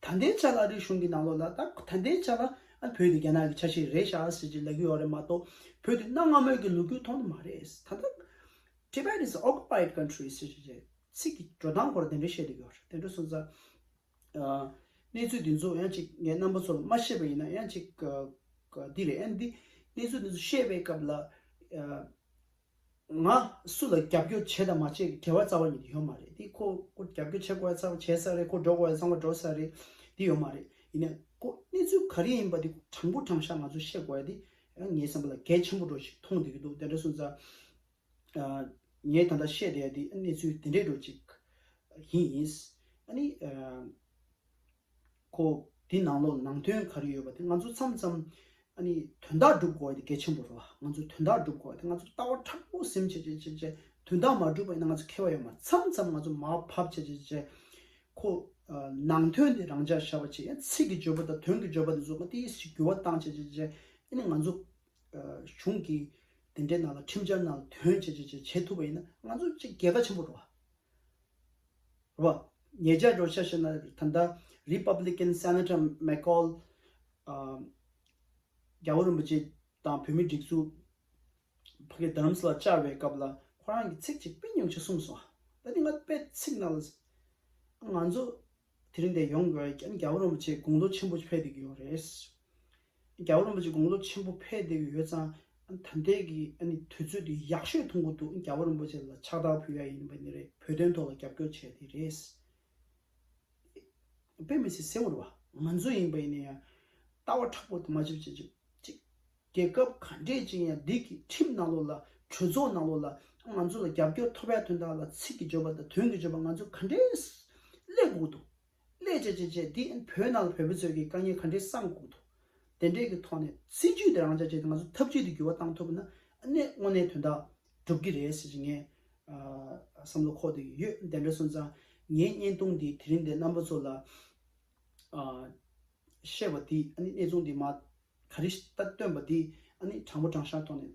ད་ལྟའི་ཆ་ལ་ཨ་རི་གཞུང་གི་ནང་ལོགས་ལ་ད་ད་ལྟའི་ཆ་ལ་ཨ་བོད་དེ་རྒྱ་ནག་གི་ཆ་ཤས་རེད་ཤག་ཟེར་གྱི་ལབ་ཀྱི་ཡོད་རེད་མ་གཏོགས་བོད་དེ་གནའ་སྔ་མོའི་གི་ལོ་རྒྱུས་ཐོག་ནས་མ་རེད། ད་ལྟ་Tibet is occupied country ཟེར་གྱི་ཚིག་གི་འགྲོ་སྟངས་སྐོར་དེ་འདྲ་བཤད་བསྡད་ཀྱི་ཡོད་རེད། དེ་འདྲ་སོང་ཙང་ཨ་གནས་ཚུལ་དེ་ཚོ་ཡང་ཅིག་ངས་རྣམ་པ་ཚོ་ལ་མ་བཤད་པ་ཡིན་ན་ཡང་ཅིག་ཨ་ཨ་འདི་རེད། ཨ་འདི་གནས་ཚུལ་དེ་ཚོ་བཤད་པའི་སྐབས་ལ་ཨ། ང་སུ་ལ་རྒྱབ་སྐྱོར་བྱེད་དང་མ་བྱེད་ཀྱི་འབྲེལ་བ་རྩ་བ་ཉིད་དུ་ཡོད་མ་རེད། དེ་ཁོ་ཁོ་རྒྱབ་སྐྱོར་བྱེད་དགོས་ཡ་ཚང་མ་བྱས་ས་རེད། ཁོ་འགྲོ་དགོས་ཡ་ཚང་མ་འགྲོ་ས་རེད། དེ་ཡོད་མ་རེད། ཡིན་ནའི་ཁོ་གནས་ཚུལ་ག་རེ་ཡིན་པ་དེ་དྲང་པོ་དྲང་བཞག་ང་ཚོ་བཤད་དགོས་ཡ་དེ་ཡང་ངའི་བསམ་པ་ལ་གལ་ཆེན་པོ་འདྲ་ཞིག་མཐོང་བསྡད་ཀྱི་འདུག་དེ་འདྲ་སོང་ཙང་ཨ་ངས་ད་ལྟ་བཤད་བསྡད་ཡ་དེ་གནས་ཚུལ་དེ་འདྲའི་འདྲ་ཅིག་ཡིན། ཨ་ནི་ཨ། ཁོ་དེ་ནང་ལོགས་ནང་དོན་ག་རེ་ཡོད་པ་དེ་ང་ཚོ་མཚམས་མཚམས་ཨ་ནི་དོན་དག་སྒྲུབ་དགོས་དེ་གལ་ཆེན་པོ་རེད་བ། ང་ཚོ་དོན་དག་སྒྲུབ་དགོས་དེ་ང་ཚོ་ལྟ་བ་དྲག་པོ་ཟིན་བྱས་བྱས་བྱས་བྱས་དོན་དག་མ་སྒྲུབ་པ་ཡིན་ན་ང་ཚོ་ཁྱད་པར་ཡོད་མ་རེད། མཚམས་མཚམས་ང་ཚོ་མར་ཕབ་བྱས་བྱས་བྱས་ཁོ་ཨ་ནང་དོན་དེ་རང་འཇགས་བཞག་པ་བྱས་ཡང་ཚིག་གི་བརྗོད་པ་དང་དོན་གྱི་བརྗོད་པ་དེ་ཚོ་མ་ཏིས་ཞིག་འགྱུར་བ་བཏང་བྱས་བྱས་བྱས་ཨ་ནི་ང་ཚོ་ཨ་གཞུང་གི་དེ་འདྲའི་ནང་ལ་ཁྲིམས་འཆར་ནང་ལ་དོན་བྱས་བྱས་བྱས་བྱེད་ཐུབ་པ་ཡིན་ན་ང་ཚོ་གཅིག་རྒྱལ་ཁ་ཆེན་པོ་རེད་བ། རེད་བ། ཉེ་ཆར་འགྲོ་ཤ་ཤ་ན་ད་ལྟ་Republican Senator McCaul ཨ་རྒྱལ་བ་རིན་པོ་ཆེ་དང་བོད་མི་སྒྲིག་འཛུགས་ཕ་གི་རྡ་རམ་ས་ལ་བཅར་བའི་སྐབས་ལ་ཁོ་རང་གིས་ཚིག་ཅིག་དཔེ་ཉུང་ཆེ་གསུངས་སོང་། ད་ནི་ང་དཔེ་ཚིག་ནང་ལ་ང་ཚོ་དེ་རིང་འདིར་ཡོང་དགོས་ཀྱང་རྒྱལ་བ་རིན་པོ་ཆེ་དགུང་ལོ་ཆེན་པོ་ཕེབས་བསྡད་ཀྱི་ཡོད་རེད། རྒྱལ་བ་རིན་པོ་ཆེ་དགུང་ལོ་ཆེན་པོ་ཕེབས་བསྡད་ཀྱི་ཡོད་ཙང་ད་ལྟའི་གི་ཨ་ནི་དུས་ཚོད་དེ་ཡག་ཤོས་མཐོང་གི་འདུག་རྒྱལ་བ་རིན་པོ་ཆེ་ལ་ཕྱག་རྟགས་ཕུལ་ཡ་ཡིན་པ་ནི་རེད། བོད་དོན་ཐོག་ལ་རྒྱབ་སྐྱོར་བྱས་ཏེ་རེད། དཔེ་མི་སྲིད་གསལ་བོ་རེད་བ། ང་ཚོ་ཡིན་པ་ཡིན་ན་ཡང་ལྟ་བ་དྲག་པོ་དུ་མ་ཅིག་བྱེད་ཅིག་ཅིག་རྒྱལ་ཁབ་ག་འདྲས་ཅིག་ཡང་འདི་གི་ཁྲིམས་ནང་ལོགས་ལ་གྲོས་ཚོགས་ནང་ལོགས་ལ་ང་ཚོ་ལ་རྒྱབ་སྐྱོར་ཐོབ་ཡ་དོན་དག་ལ་ཚིག་གི་བརྗོད་པ་དང་དོན་གྱི་བརྗོད་པ་ང་ཚོ་ག་འདྲས་སླེབས་དགོས་འདུག་ལས་བྱས་བྱས་བྱས་འདི་བོད་ནང་ལ་བོད་པ་ཚོས་ཀྱི་དཀའ་ངལ་ག་འདྲས་སེལ་དགོས་འདུག་དེ་འདྲས་ཀྱི་ཐོག་ནས་སྲིད་ཇུས་དེ་རང་འཇགས་བྱས་ཏེ་ང་ཚོ་ཐབས་ཇུས་དེ་འགྱུར་བ་བཏང་ཐུབ་ན་ཨ་ནི་དངོས་གནས་དོན་དག་འགྲུབ་ཀྱི་རེད་ཟེར་གྱི་ངས་ཨ་བསམ་བློ་འཁོར་བསྡད་ཀྱི་ཡོད། དེ་འདྲ་སོང་ཙང་ངའི་བརྙན་ཐུང་འདི་དེ་རིང་འདི་རྣམ་པ་ཚོ་ལ་ཨ་བཤད་པ་འདི་ཨ་ནི་གནས་ཚུལ་འདི་མ་ག་རེ་ཞིག་ད་སྟོན་པ་འདི་ཨ་ནི་དྲང་པོ་དྲང་བཞག་ཐོག་ནས།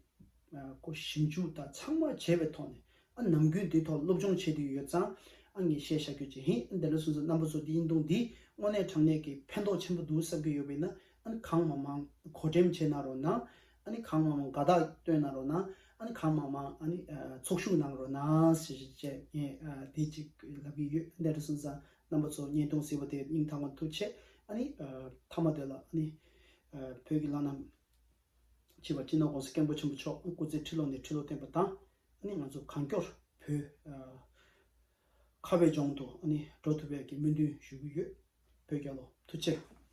ཨ་ཁོ་ཞིབ་འཇུག་དང་ཚང་མ་བྱས་པའི་ཐོག་ནས་ཨ་ནམ་རྒྱུན་འདིའི་ཐོག་སློབ་སྦྱོང་བྱེད་དུ་ཡོད་ཙང་ཨ་ངས་བཤད་བཞག་རྒྱུ་ཅིག་ཡིན། ཨ་འདི་འདྲ་སོང་ཙང་རྣམ་པ་ཚོ་འདི་བརྙན་ཐུང་འདི་དངོས་གནས་དྲང་གནས་ཀྱི་ཕན་ཐོགས་ཆེན་པོ་འདུག་བསམ་གྱི་ཡོད་པ་ཡིན་ན་ཨ་ནི་གང་མང་མང་གོ་འགྲེམས་བྱེད་གནང་རོགས་གནང་། ཨ་ནི་གང་མང་མང་དགའ་རྟགས་སྟོན་གནང་རོགས་གནང་། ཨ་ནི་གང་མང་མང་ཨ་ནི་ཨ་ཚོགས་ཞུགས་གནང་རོགས་གནང་ཞེས་བྱས་ངས་ཨ་འདི་ཅིག་ལབ་ཀྱི་ཡོད། ཨ་འདི་འདྲ་སོང་ཙང་རྣམ་པ་ཚོ་བརྙན་ཐུང་གཟིགས་པ་དེ་སྙིང་ཐག་པ་ཐུགས་ཆེ། ཨ་ནི་ཨ་མཐའ་མ་དེ་ལ་ཨ་ནི་ཨ་བོད་ཀྱི་བླ་ན་མཆིས་པ་སྤྱི་ནོར་༸གོང་ས་༸སྐྱབས་མགོན་ཆེན་པོ་མཆོག་སྐུ་ཚེ་ཁྲི་ལོ་ནས་ཁྲི་ལོ་བརྟན་པ་དང་། ཨ་ནི་ང་ཚོ་གང་མགྱོགས་བོད་ཨ་ཁ་བའི་ལྗོངས་དུ་ཨ་ནི་འགྲོ་ཐུབ་པའི་གི་སྨོན་འདུན་ཞུ་གི་ཡོད། བོད་རྒྱལ་ལོ། ཐུགས་རྗེ་ཆེ།